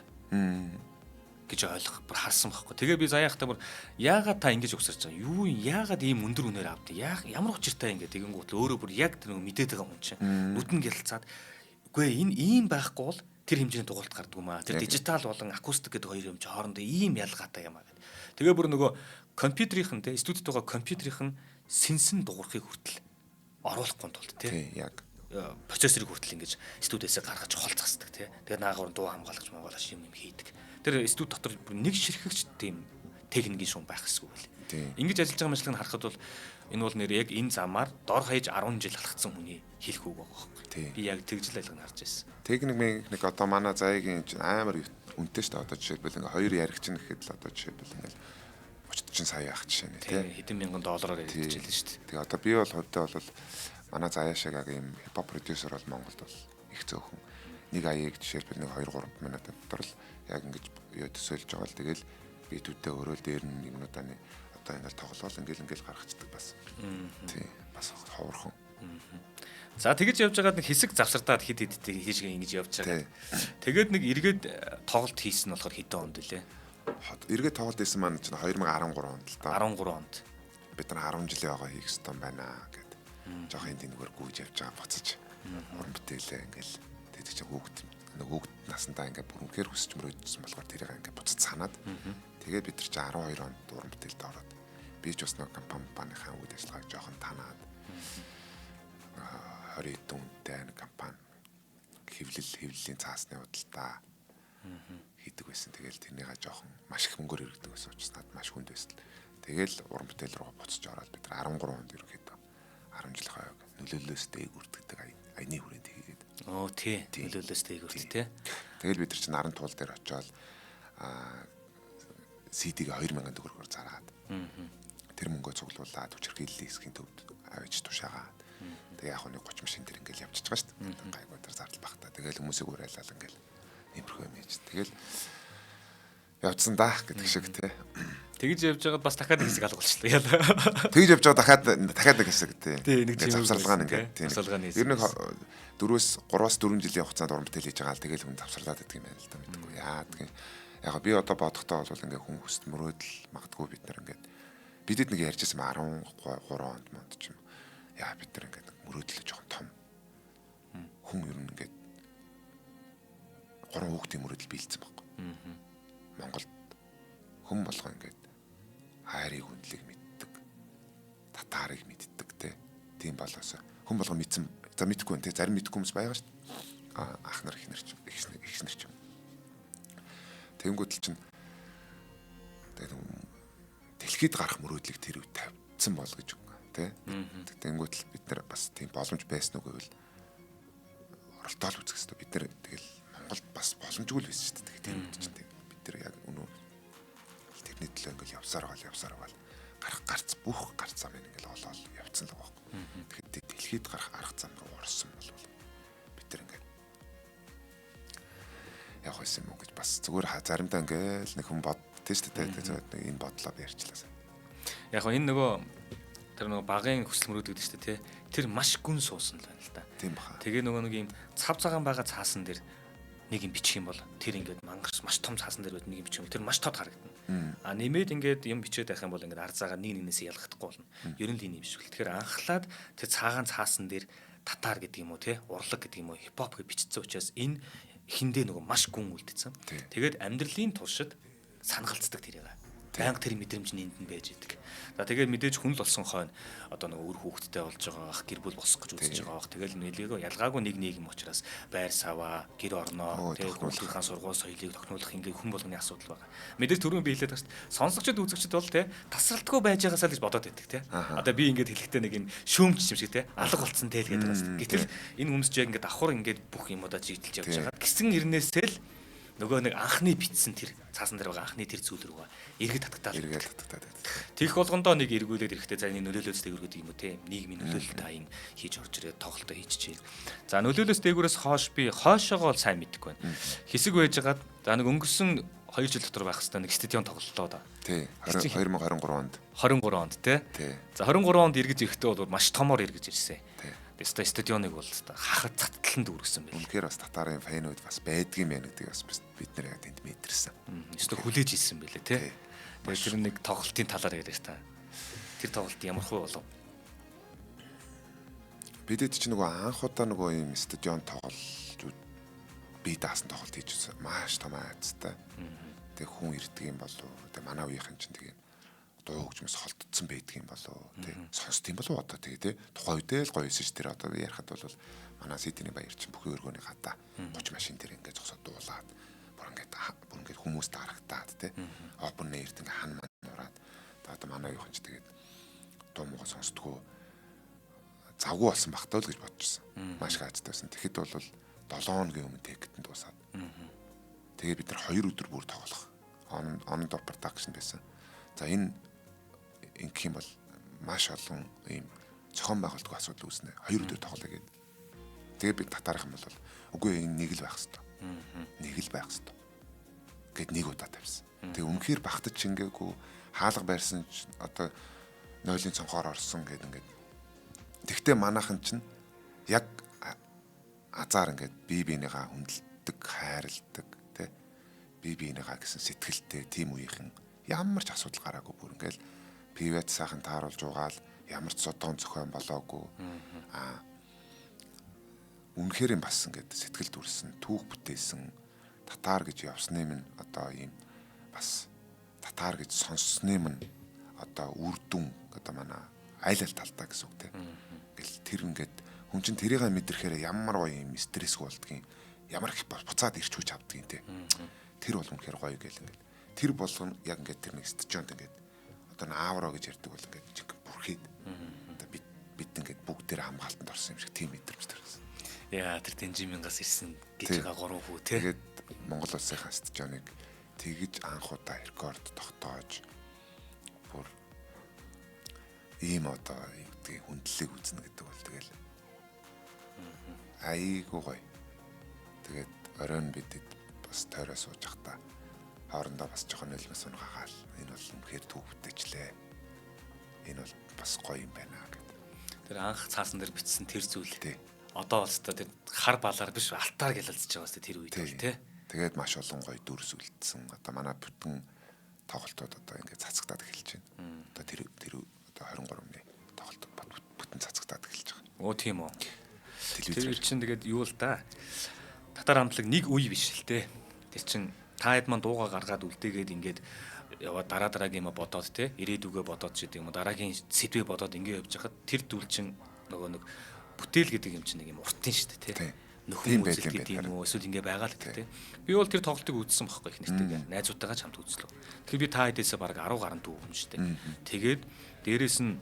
гэж ойлгох бүр харсан байхгүй. Тэгээ би заяахтай бүр яагаад та ингэж угсарч байгаа юм? Юу яагаад ийм өндөр үнээр авд? Яах ямар учиртай ингэ тэгэнгүүт өөрөө бүр яг тэр нэг мэдээд байгаа хүн чинь нүдэн гялцаад үгүй энэ ийм байхгүй бол тэр хэмжээний дугуйлт гардгүй маа. Тэр дижитал болон акустик гэдэг хоёр юм чи хоорондоо ийм ялгаатай юм аа гэд. Тэгээ бүр нөгөө компьютерийнх нь те студид байгаа компьютерийнх нь сэнсэн дуурахыг хүртэл оруулахгүй тулд те. Тийм яг процессорыг хүртэл ингэж студиэсээ гаргаж хол засдаг те. Тэгээд наагур дуу хамгаалагч монголаш юм юм хийдэг. Тэр студи дотор нэг ширхэгч тийм техникийн шум байх хэсгүй байл. Ингэж ажиллаж байгаа мэтлэг нь харахад бол энэ бол нэр яг энэ замаар дор хаяж 10 жил алхацсан хүний хэлэх үг байгаа байхгүй. Би яг тэгжил алга харж байсан. Техник механик одоо манай заяагийн чинь амар үнэтэй шүү дээ. Одоо жишээлбэл ингээ хоёр яригч нь гэхэд л одоо жишээлбэл ингээл 30 40 сая байх жишээ нэ тий. Хэдэн мянган доллараар яригдчихлээ шүү дээ. Тэгээ одоо би бол хувьдаа бол манай заяа шиг яг ийм хипхоп продюсер бол Монголд бол их зөөхөн. Нэг аяыг жишээлбэл нэг 2 3 минут дотор л яг ингэж юу төсөөлж байгаа л тэгэл битүүдээ өрөөл дээр нь юмнуудаа нэг одоо ингээл тоглоол ингээл ингээл гаргацдаг бас. Тий, бас ховорхон. За тэгэж явж байгаад нэг хэсэг завсардаад хэд хэдтэй хийжгээ ингэж явж байгаа. Тэгээд нэг эргээд тоглолт хийсэн нь болохоор хэдэн онд вүлээ? Эргээд тоглолт хийсэн маань чинь 2013 онд л да. 13 онд. Бид нар 10 жилийн байгаа хийх ёстой байна гэд. Жохоо энд энэгээр гүйж явж байгаа буцаж уран бүтээлээ ингээл тэд чинь хүүхд нэг хүүхд насандаа ингээ бүр үнэхээр хүсч мөрөөдсөн болохоор тэрийг ингээ буцаж санаад тэгээд бид нар чинь 12 онд уран бүтээлд ороод би ч бас нэг компанийнхаа үйл ажиллагааг жоохон танаад 20 хэдэн үнэтэй нэг компани хэвлэлийн цаасны худалдаа хийдэг байсан. Тэгэл тэрнийгээ жоохон маш их мөнгөөр иргэдэг байсан учраас надад маш хүнд байсан. Тэгэл уран бүтээл рүү буцаж ороод бид нар 13 онд ерөнхийдөө 10 жилийн хойг нөлөөллөөс дээгүрт гэдэг аяны хүрээнд хийгээд. Оо тий, нөлөөллөөс дээгүрт тий. Тэгэл бид нар чинь наран туул дээр очиод CD-г 2000 төгрөгөөр зараад. Тэр мөнгөө цуглуулад хүчирхийллийн хэсгийн төвд авч тушаагаад. Тэгээ яг нэг 30 машин дээр ингээл явчихж байгаа шүү дээ. Гайгүй тэр зардал бах та. Тэгэл хүмүүсийг уриалал ингээл иймэрхүү юм хийж. Тэгэл явцсан да гэдэг шиг тий. Тэгж явж байгаад бас дахиад нэг хэсэг алга болчихлоо. Яа. Тэгж явж байгаа дахиад нэг хэсэг тий. Тий, нэг завсарлагаа ингээд тий. Ер нь 3-4 жилийн хугацаанд уран бүтээл хийж байгаа л тэгэл хүн завсарлаад байдаг юм байна л да мэдгүй. Яа тийм. Яг би одоо бодохдоо бол ингээд хүн хүсэл мөрөөдөл магадгүй бид нар ингээд бидэд нэг ярьжсэн 13 онд монд ч юм. Яа бид нар ингээд мөрөөдлөө жоохон том. Хүн ер нь ингээд 3 хүүхдийн мөрөөдөл биелсэн байхгүй. Монголд хүн болгоо ингээд хайрыг хүндлийг мэддэг. Татаарыг мэддэг те. Тийм болоосоо хүн болгоо мэдсэн. За мэдхгүй те. Зарим мэдхгүй хүмүүс байгаа шүү дээ. А ах нар их нар ч их нар ч юм. Тэнгүүд л чинь тэгээд дэлхийд гарах мөрөөдлийг тэр үед тавьсан бол гэж үг те. Тэнгүүд л бид нар бас тийм боломж байсан уу гэвэл оролдоол үзэх хэрэгтэй. Бид нар тэгэл Монголд бас боломжгүй л байсан шүү дээ. Тэр үед чинь бид нар яг өнөө тэрний төлөө ингээл явсаар байгаа гарах гарц бүх гарц зам ингээл олоол явцсан л байгаа байхгүй. Тэгэхээр дэлхийд гарах арга зам руу орсон бол бид нар ингээд явах байсан юм уу гэж бас зүгээр заримдаа ингээл нэг хүн бод тийм шүү дээ. Тэгээд энэ бодлоо би ярьчлаа. Яг гоо энэ нөгөө тэр нөгөө багын хүсэл мөрөөдөл гэдэг шүү дээ тий. Тэр маш гүн суусан л байна л да. Тийм баха. Тэгээ нөгөө нэг юм цав цагаан байгаа цаасан дээр нэг юм бичих юм бол тэр ингээд мангарч маш том цаасан дээр байд нэг юм бичих юм бол тэр маш тод харагдана. А нэмээд ингээд юм бичээд байх юм бол ингээд ар заагаа нэг нэгнээсээ ялгахдаггүй болно. Ер нь л энэ юм шиг л. Тэгэхээр анхлаад тэр цагаан цаасан дээр татар гэдэг юм уу те урлаг гэдэг юм уу хипхоп гэж бичсэн учраас энэ эхэндээ нөгөө маш гүн үлдсэн. Тэгээд амьдралын туршид санагалцдаг тэрийг. Байнга тэр мэдрэмж нь энд нь байж идэг. За тэгээд мэдээж хүн л болсон хойно одоо нөгөө үр хүүхэдтэй болж байгаа ах гэр бүл босох гэж үзэж байгаа ах тэгэл нэлээгөө ялгаагүй нэг нийгэм учраас байр саваа гэр орноо тэгээд хүүхдийнхаа сургууль соёлыг тохируулах ингээд хүн болгоны асуудал байгаа. Мэдээж түрүүн би хэлээд байгаа шүү дээ. Сонсогчд үзэгчд бол те тасралтгүй байж байгаасаа л гэж бодоод байдаг те. Одоо би ингээд хэлэхдээ нэг юм шүүмч юм шиг те алга болцсон те л гэдэг байгаа шүү дээ. Гэтэл энэ хүмүүс ч яг ингээд давхар ингээд бүх юмудаа чиглэж явж байгаа. Гисэн эрнээсээ л нөгөө нэг анхны бичсэн тэр цаасан дээр байгаа анхны тэр зүйл рүү эргэд татагтаал. Эргээд татагтаад. Тэгэх болгондоо нэг эргүүлээд ирэхдээ за энэ нөлөөлөөс дээгүүр гэдэг юм уу те нийгмийн нөлөөлөлт аян хийж орж ирээд тоглолтоо хийчихээ. За нөлөөлөөс дээгүүрээс хойш би хойшоогоо сайн мэдэхгүй байна. Хэсэг байжгаад за нэг өнгөрсөн 2 жил дотор байх хэвээр нэг стадион тоглолтоо да. Тий. 2023 онд. 23 онд те. За 23 онд эргэж ирэхдээ бол маш томоор эргэж ирсэн. Тий. Тэстэ стадионыг бол хахад цатталан дүүргэсэн байл. Үнэхээр бас татарын фэнүүд бас байдгийм байх гэдгийг бас бид нар яг тэнд мэдэрсэн. Өстө хүлээж ирсэн байлээ тий. Тэгээд тэр нэг тоглолтын талаар яриаш та. Тэр тоглолт ямар хөө болов? Бидэд чинь нөгөө анх удаа нөгөө ийм стадион тоглолт би даасан тоглолт хийж маш том айцтай. Тэг хүн ирдэг юм болов. Тэг манай үеийнхэн чинь тэгээ Дуу хөгжмөс холдсон байдаг юм болов тий. Сонсд юм болов одоо тэгээ тий. Тухайн үедээ л гоё байсан ш тэр одоо ярихад бол манай Сиднey баяр чинь бүхэн өргөөний гадаа 30 машин дээр ингээд зогсоод дуулаад бүр ингээд хүмүүст дарагтаад тий. Open air-т ингээд хан ман ураад одоо манай юухан ч тэгээд дуу муугаа сонсдгоо завгүй болсон багтаа л гэж бодчихсон. Маш их азтай байсан. Тэгэхэд бол 7 хоногийн өмнө тегтэн дуусаад. Тэгээ бид нар 2 өдөр бүр тоглох. On top production байсан. За энэ ингэх юм бол маш олон ийм зохион байгуулалтгүй асуудал үүснэ. 2 өдөр тоглоё гэдэг. Тэгээ би татаарах юм бол үгүй энэ нэг л байх хэвээр. Нэг л байх хэвээр. Гэт нэг удаа тавьсан. Тэгээ үнэхээр багтаж чингээгүй хаалга барьсан ч одоо нойлын цонхоор орсон гэд ингээд. Тэгтээ манайхан чинь яг азар ингээд бие биенийгаа хүндэлдэг, хайрладаг, тэ бие биенийгаа гэсэн сэтгэлтэй тийм үеийнхэн ямар ч асуудал гараагүй бүр ингээд пивэт сайхан тааруулж угаал ямар ч содон зохион болоогүй. Аа үнэхээр юм бас ингээд сэтгэл дүрсэн, түүх бүтээсэн татар гэж явсны минь одоо ийм бас татар гэж сонссны минь одоо үр дүн одоо манай айл аль талдаа гэсэн үг те. Ингээл тэр ингээд хүн чинь тэрийг мэдрэхээр ямар гоё юм стрессгүй болдгийн, ямар их буцаад ирч хүч авдгийн те. Тэр бол үнэхээр гоё гэл ингээд тэр болгон яг ингээд тэр нэг стадионд ингээд одоо аавро гэж ярьдаг бол ингээд жинхэнэ бүрхээд одоо бид ингээд бүгдээр хамгаалтанд орсон юм шиг тийм мэдрэмж төрсөн. Яа тэр Тэнжимингаас ирсэн гэж байгаа 3 хүү те. Тэгээд Монгол улсынхаа стадионыг тэгж анх удаа рекорд тогтоож бүр ийм одоо юу гэдгийг хүндлэлийг үзнэ гэдэг бол тэгэл айгүй гоё. Тэгээд оройн бидэд бас тойроо сууж байхдаа хоорондоо бас жоохон нулимс унгагаал энэ бол үнэхээр түүх бүтээчлээ. Энэ бол бас гоё юм байна гэдэг. Тэр анх цаасан дээр бичсэн тэр зүйл. Тий. Одоо бол өстой тэр хар балаар биш алтаар гялалзж байгаа өстой тэр үед бол тий. Тэгээд маш олон гоё дүрс үлдсэн. Одоо манай бүтэн тоглолтууд одоо ингээд цацагдаад эхэлж байна. Одоо тэр одоо 23-ны тоглолт бүтэн цацагдаад эхэлж байгаа. Оо тийм үү. Тэр чинь тэгээд юу л да. Татар хамтлаг нэг үе биш л те. Тэр чинь та хэд маань дууга гаргаад үлдээгээд ингээд яваа дараа дараагийн юм бодоод те ирээдүгөө бодоод ч гэдэг юм уу дараагийн сэдвээ бодоод ингээд явж хахад тэр дүл чинь нөгөө нэг бүтээл гэдэг юм чинь нэг юм уртын шүү дээ те. Нөхөн үзэл гэдэг юм уу эсвэл ингээ байгаа л гэдэг те. Би бол тэр тоглолтыг үзсэн байхгүй их нэртэйгээ. Найзуудтайгаа ч хамт үзлээ. Тэгэхээр би та хэдээсээ бараг 10 гаруй дүү хүн шүү дээ. Тэгээд дээрэс нь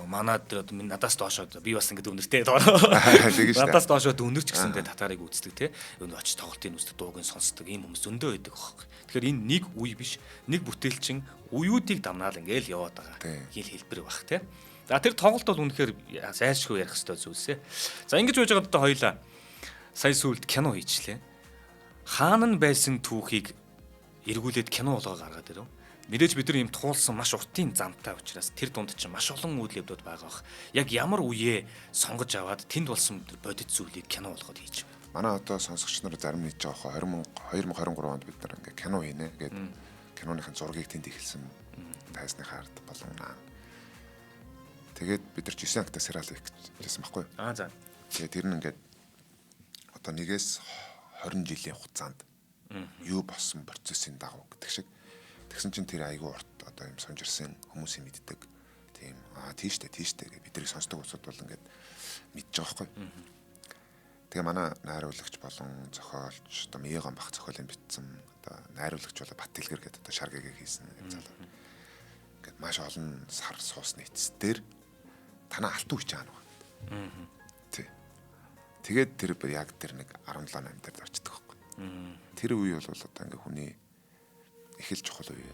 манад тэр одоо надаас доошоо би бас ингээд өнөртэй надаас доошоо өнөрч гэсэндээ татарыг үздэг те. Өнөө очиж тоглолтын үздэг, дууг нь сонсдог ийм хүмүүс зөндөө байдаг байхгүй. Тэгэхээр энэ нэг үе биш, нэг бүтээлчин үеүүдийг дамнаал ингээл яваад байгаа. Хэл хэлбэр бах те. За тэр тоглолт бол үнэхээр зайлшгүй ярих ёстой зүйлсээ. За ингэж байж байгаад одоо хоёлаа сая сүүлд кино хийчлээ. Хаана нь байсан түүхийг эргүүлээд кино болгоо гаргаад ирэв. Мэдээж бид нар ийм туулсан маш уртын замтай учраас тэр дунд чинь маш олон үйл явдлууд байгаа бах. Яг ямар үеэ сонгож аваад тэнд болсон бодит зүйлийг кино болгоод хийж байна. Манай одоо сонсогч нар зарим нэгж байгаа 2023 онд бид нар ингээ кино хийнэ гээд киноныхын зургийг тэнд эхэлсэн. Тайзны хаард болон наа. Тэгээд бид нар 9 ангитай сериал хийх гэсэн байхгүй юу? Аа за. Тэгээд тэр нь ингээд одоо 1-ээс 20 жилийн хугацаанд юу болсон процессын дагуу гэдэг шиг. Тэгсэн чинь тэр айгүй урт одоо юм сунжирсан хүмүүсийн мэддэг тийм аа тийштэй тийштэй гэж биднийг сонсдог усуд бол ингээд мэдж байгаа байхгүй. Тэгээ манай найруулагч болон зохиолч одоо Меган бах зохиолын бичсэн одоо найруулагч бол Бат Дэлгэр гэдэг одоо Шаргэгээ хийсэн юм залуу. Ингээд маш олон сар суусны эцэс дээр танаа алтан үе чаана байна. Тий. Тэгээд тэр яг тэр нэг 17 8 дээр очдөг байхгүй. Тэр үе бол одоо ингээд хүний их л чухал үе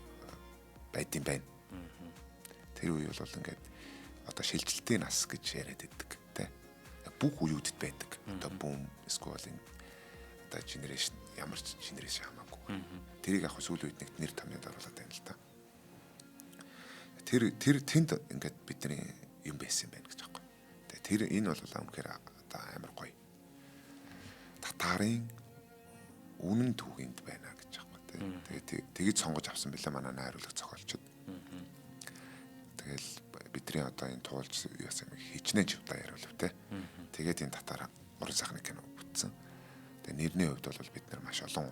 байдсан байна. Тэр үе бол ингээд одоо шилжилтийн нас гэж яриад байдаг тий. Бүх үеүүдэд байдаг. Одоо бүүм эсвэл энэ одоо генерашн ямар ч генерашн хамаагүй. Тэрийг яг сүүлийн үед нэг нэр томьёод оруулаад байна л та. Тэр тэнд ингээд бидний юм байсан юм байна гэж аахгүй. Тэгээ тэр энэ бол үнэхээр одоо амар гоё. Татарын үнэн түүхэнд байна гэж аахгүй. Тэгээ тэгж сонгож авсан билээ манай найруулагч зохиолчд. Тэгэл бидний одоо энэ туулж яасан юм хичнээн чивдаа яриулв те. Тэгээд энэ татар уран сайхны кино бүтсэн. Тэгээ нэрний хувьд бол бид нар маш олон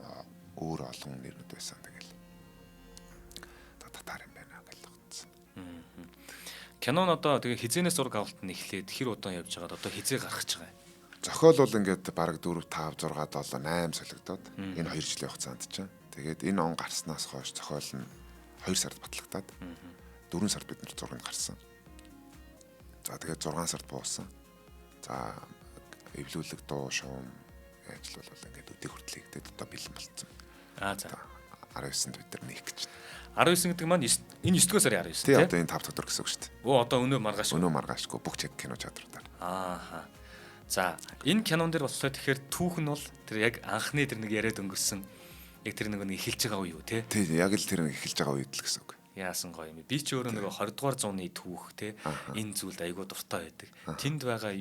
өөр олон нэрнүүд байсан. Тэгэл татар юм байна гэл. Кино нь одоо тэгээ хизээнээс зураг авалт нь эхлээд хэр удаан явж байгаад одоо хизээ гарах гэж байгаа юм. Зохиол бол ингээд бараг 4 5 6 7 8 солигдоод энэ 2 жилийн хугацаанд чинь. Тэгээд энэ он гарснаас хойш зохиол нь 2 сард батлагдаад 4 сард бид нар зураг нь гарсан. За тэгээд 6 сард буусан. За эвлүүлэг дуу шуум ажил бол ингээд өдөө хүртэл хийгдээд одоо бэлэн болцсон. Аа за. 19-нд бид нар нээх гэж. 19 гэдэг маань энэ 9 дугаар сарын 19 тий. Одоо энэ 5 дахь өдөр гэсэн үг шүү дээ. Өө одоо өнөө маргааш. Өнөө маргаашгүй бүх чиг кино театруудаар. Ааха. За энэ кинон дээр болохоор тэгэхээр түүх нь бол тэр яг анхны тэр нэг яриад өнгөрсөн яг тэр нэг эхэлж байгаа үе юу те? Тий, яг л тэр нэг эхэлж байгаа үед л гэсэн үг. Яасан гоё юм. Би ч өөрөө нөгөө 20 дугаар зууны түүх те энэ зүйлд айгүй дуртай байдаг. Тэнд байгаа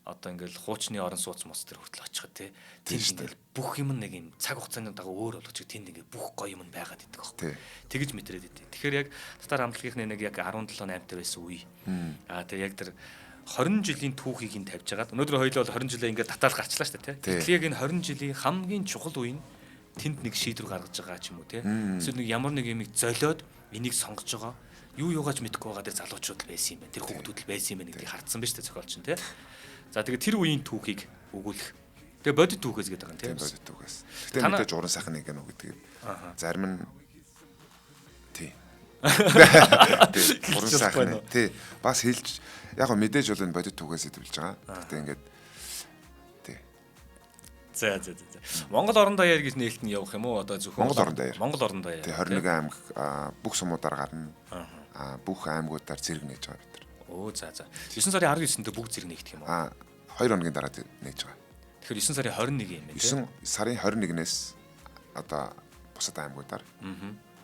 одоо ингээл хуучны орон сууц мос тэр хүртэл очиход те тэнд ингээл бүх юм нэг юм цаг хугацааны дагуу өөр болгоч тэнд ингээл бүх гоё юм байгаад идэг аахгүй. Тэгэж мэдрээд идэв. Тэгэхээр яг татар хамтлагийнхны нэг яг 17 8-тай байсан үе. Аа тэр яг тэр 20 жилийн түүхийг нь тавьж хагаад өнөөдөр хоёулаа бол 20 жилээ ингээд татаал гарчлаа шүү дээ те. Тэгэхээр яг энэ 20 жилийн хамгийн чухал үе нь тэнд нэг шийдвэр гаргаж байгаа ч юм уу те. Эсвэл нэг ямар нэг юмыг золиод энийг сонгож байгаа. Юу юугаач мэдэхгүй байгаа тэр залуучууд л байсан юм байна. Тэр хүүхдүүд л байсан юм байна гэдгийг хардсан ба шүү дээ зохиолч нь те. За тэгээ тэр үеийн түүхийг өгүүлэх. Тэгээ бодит түүхээс гэдэг байгаа юм те. Бодит түүхээс. Гэтэ мэдээж уран сайхан нэг юм уу гэдгийг зарим нь тий. Тий, уран сайхан. Тий. Бас хэлж яг гоо мэдээж бол энэ бодит түүхээс хэдвэлж байгаа. Гэтэ ингээд тий. За. Монгол орон даяар гэж нээлт нь явах юм уу? Одоо зөвхөн Монгол орон даяар. Монгол орон даяар. Тий, 21 аймаг бүх сумуудаар гарна. Бүх аймагуудаар зэрэг нээж байгаа бид нар. Өө за. 9 сарын 19-нд бүгд зэрэг нээгдэх юм уу? 2 хоногийн дараа нээж байгаа. Тэгэхээр 9 сарын 21 юм байна тий. 9 сарын 21-ээс одоо бусад аймагуудаар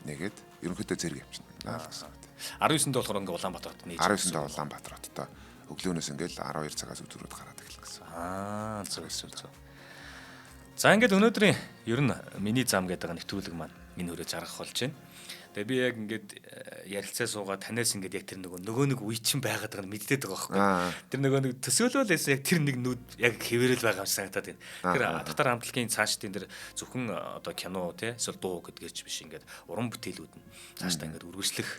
нэгээд ерөнхийдөө зэрэг явчихна. 19-нд болохоор ингээ Улаанбаатар хотод нээж. 19-нд Улаанбаатар хотод өглөөнөөс ингээл 12 цагаас өдрүүд гараад эхэлнэ гэсэн. Зөв. За ингээд өнөөдрийн ер нь миний зам гэдэг нэвтрүүлэг маань энэ өрөө жаргах болж байна. Тэгээ би яг ингээд ярилцаа суугаа танаас ингээд яг тэр нөгөө нэг үе чинь байгаад байгаа нь мэддээд байгаа байхгүй. Тэр нөгөө нэг төсөөлөл байсан яг тэр нэг нүд яг хэвээрэл байгаа юм шиг санагдаад байна. Тэр татар хамтлагийн цаашдын тэр зөвхөн одоо кино те эсвэл дуу гэдгээр ч биш ингээд уран бүтээлүүд нь цаашдаа ингээд үргэлжлэх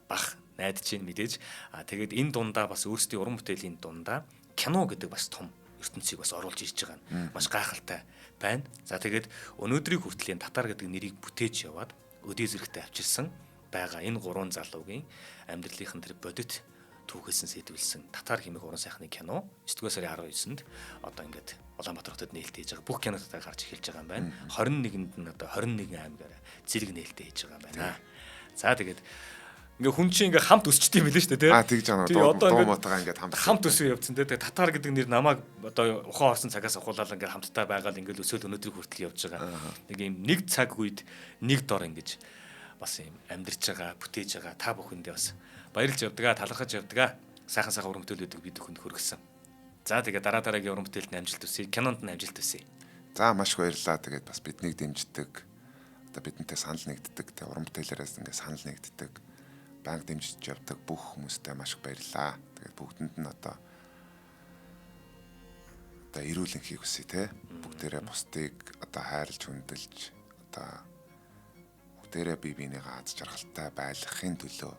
бах найдаж чинь мэдээж. А тэгээд энэ дундаа бас өөрсдийн уран бүтээлийн дундаа кино гэдэг бас том ертөнцийг бас оруулж ирж байгаа нь маш гайхалтай байна. За тэгээд өнөөдрийг хүртэл энэ татар гэдэг нэрийг бүтээж яваад өдөө зэрэгтэй авчирсан байгаа энэ гурван залуугийн амьдралынхын тэр бодит түүхээсэн сэтвэлсэн татар хэмээх уран сайхны кино 9 сарын 19-нд одоо ингээд Улаанбаатар хотод нээлттэй хийж байгаа бүх кинотаа гарч эхэлж байгаа юм байна. 21-нд нь одоо 21 аймгаар зэрэг нээлттэй хийж байгаа юм байна. За тэгээд ингээ хүн чинь ингээ хамт өсчт юм билээ шүү дээ тий. Тэгж байгаа нөө дуу мотогоо ингээд хамт өсөө явцсан тий. Тэгээ татар гэдэг нэр намайг одоо ухаан орсон цагаас ахуулаад ингээ хамтдаа байгаад ингээ өсөөл өнөөдрийг хүртэл явж байгаа. Нэг юм нэг цаг үед нэг дор ингэж бас юм амьдарч байгаа, бүтээж байгаа та бүхэндээ бас баярлж явдгаа, талархаж явдгаа. Сайхан сайхан уран бүтээлүүдийг бид бүхэнд хүргэсэн. За тэгээ дараа дараагийн уран бүтээлд нь амжилт хүсье, кинонд нь амжилт хүсье. За маш их баярлалаа. Тэгээд бас биднийг дэмждэг, одоо бидэнтэй санал нэгддэг, тэгээ уран бүтээлээрээс ингээ санал нэгддэг, банк дэмжиж явдаг бүх хүмүүстээ маш их баярлалаа. Тэгээд бүгдэнд нь одоо эрүүл энхийг хүсье те. Бүгдээрээ бусдыг одоо хайрлж хүндэлж одоо бүгдээрээ бие биенийгээ аз жаргалтай байлгахын төлөө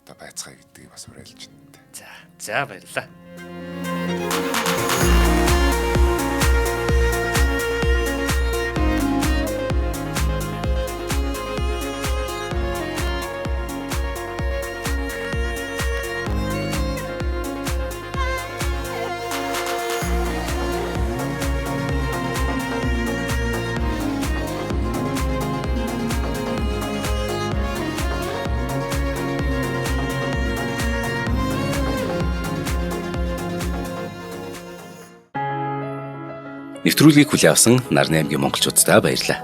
одоо байцгаая гэдгийг бас уриалж байна. За баярлалаа. Нэвтрүүлгийг хүлээн авсан Нарны аймгийн монголчууддаа баярлалаа.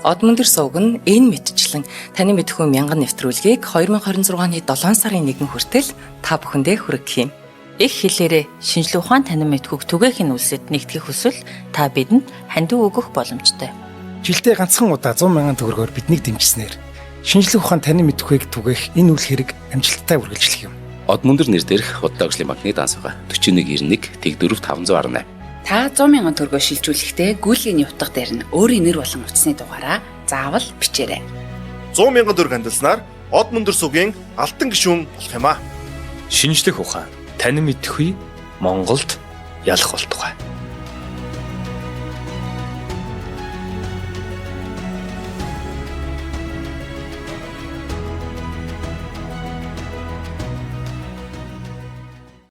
Од мөндөр сувг нь энэ мэтчлэн таны мэдхүү мянган нэвтрүүлгийг 2026 оны 7 сарын 1 хүртэл та бүхэндээ хүргэх юм. Их хэлээрээ шинжлэх ухаан танин мэдхүйг түгээхийн үлсэд нэгтгэх хүсвэл та бидэнд хандив өгөх боломжтой. Жилдээ ганцхан удаа 100 мянган төгрөгөөр биднийг дэмжсэнээр шинжлэх ухаан танин мэдхүйг түгээх энэ үйл хэрэг амжилттай үргэлжлэх юм. Од мөндөр нэр дээрх Худлаа хөгжлийн банкны данс байгаа. 4191 Тэг4 518. Та 100 мянган төгрөгөөр шилжүүлэхдээ гүйлгээний утга дээр нь өөрийн нэр болон утасны дугаараа заавал бичээрэй. 100 мянган төгрөг хандилснаар Од мөндөр сугийн алтан гишүүн болох юм аа. Шинжлэх ухаан танин мэдэхгүй Монголд ялах болтугай.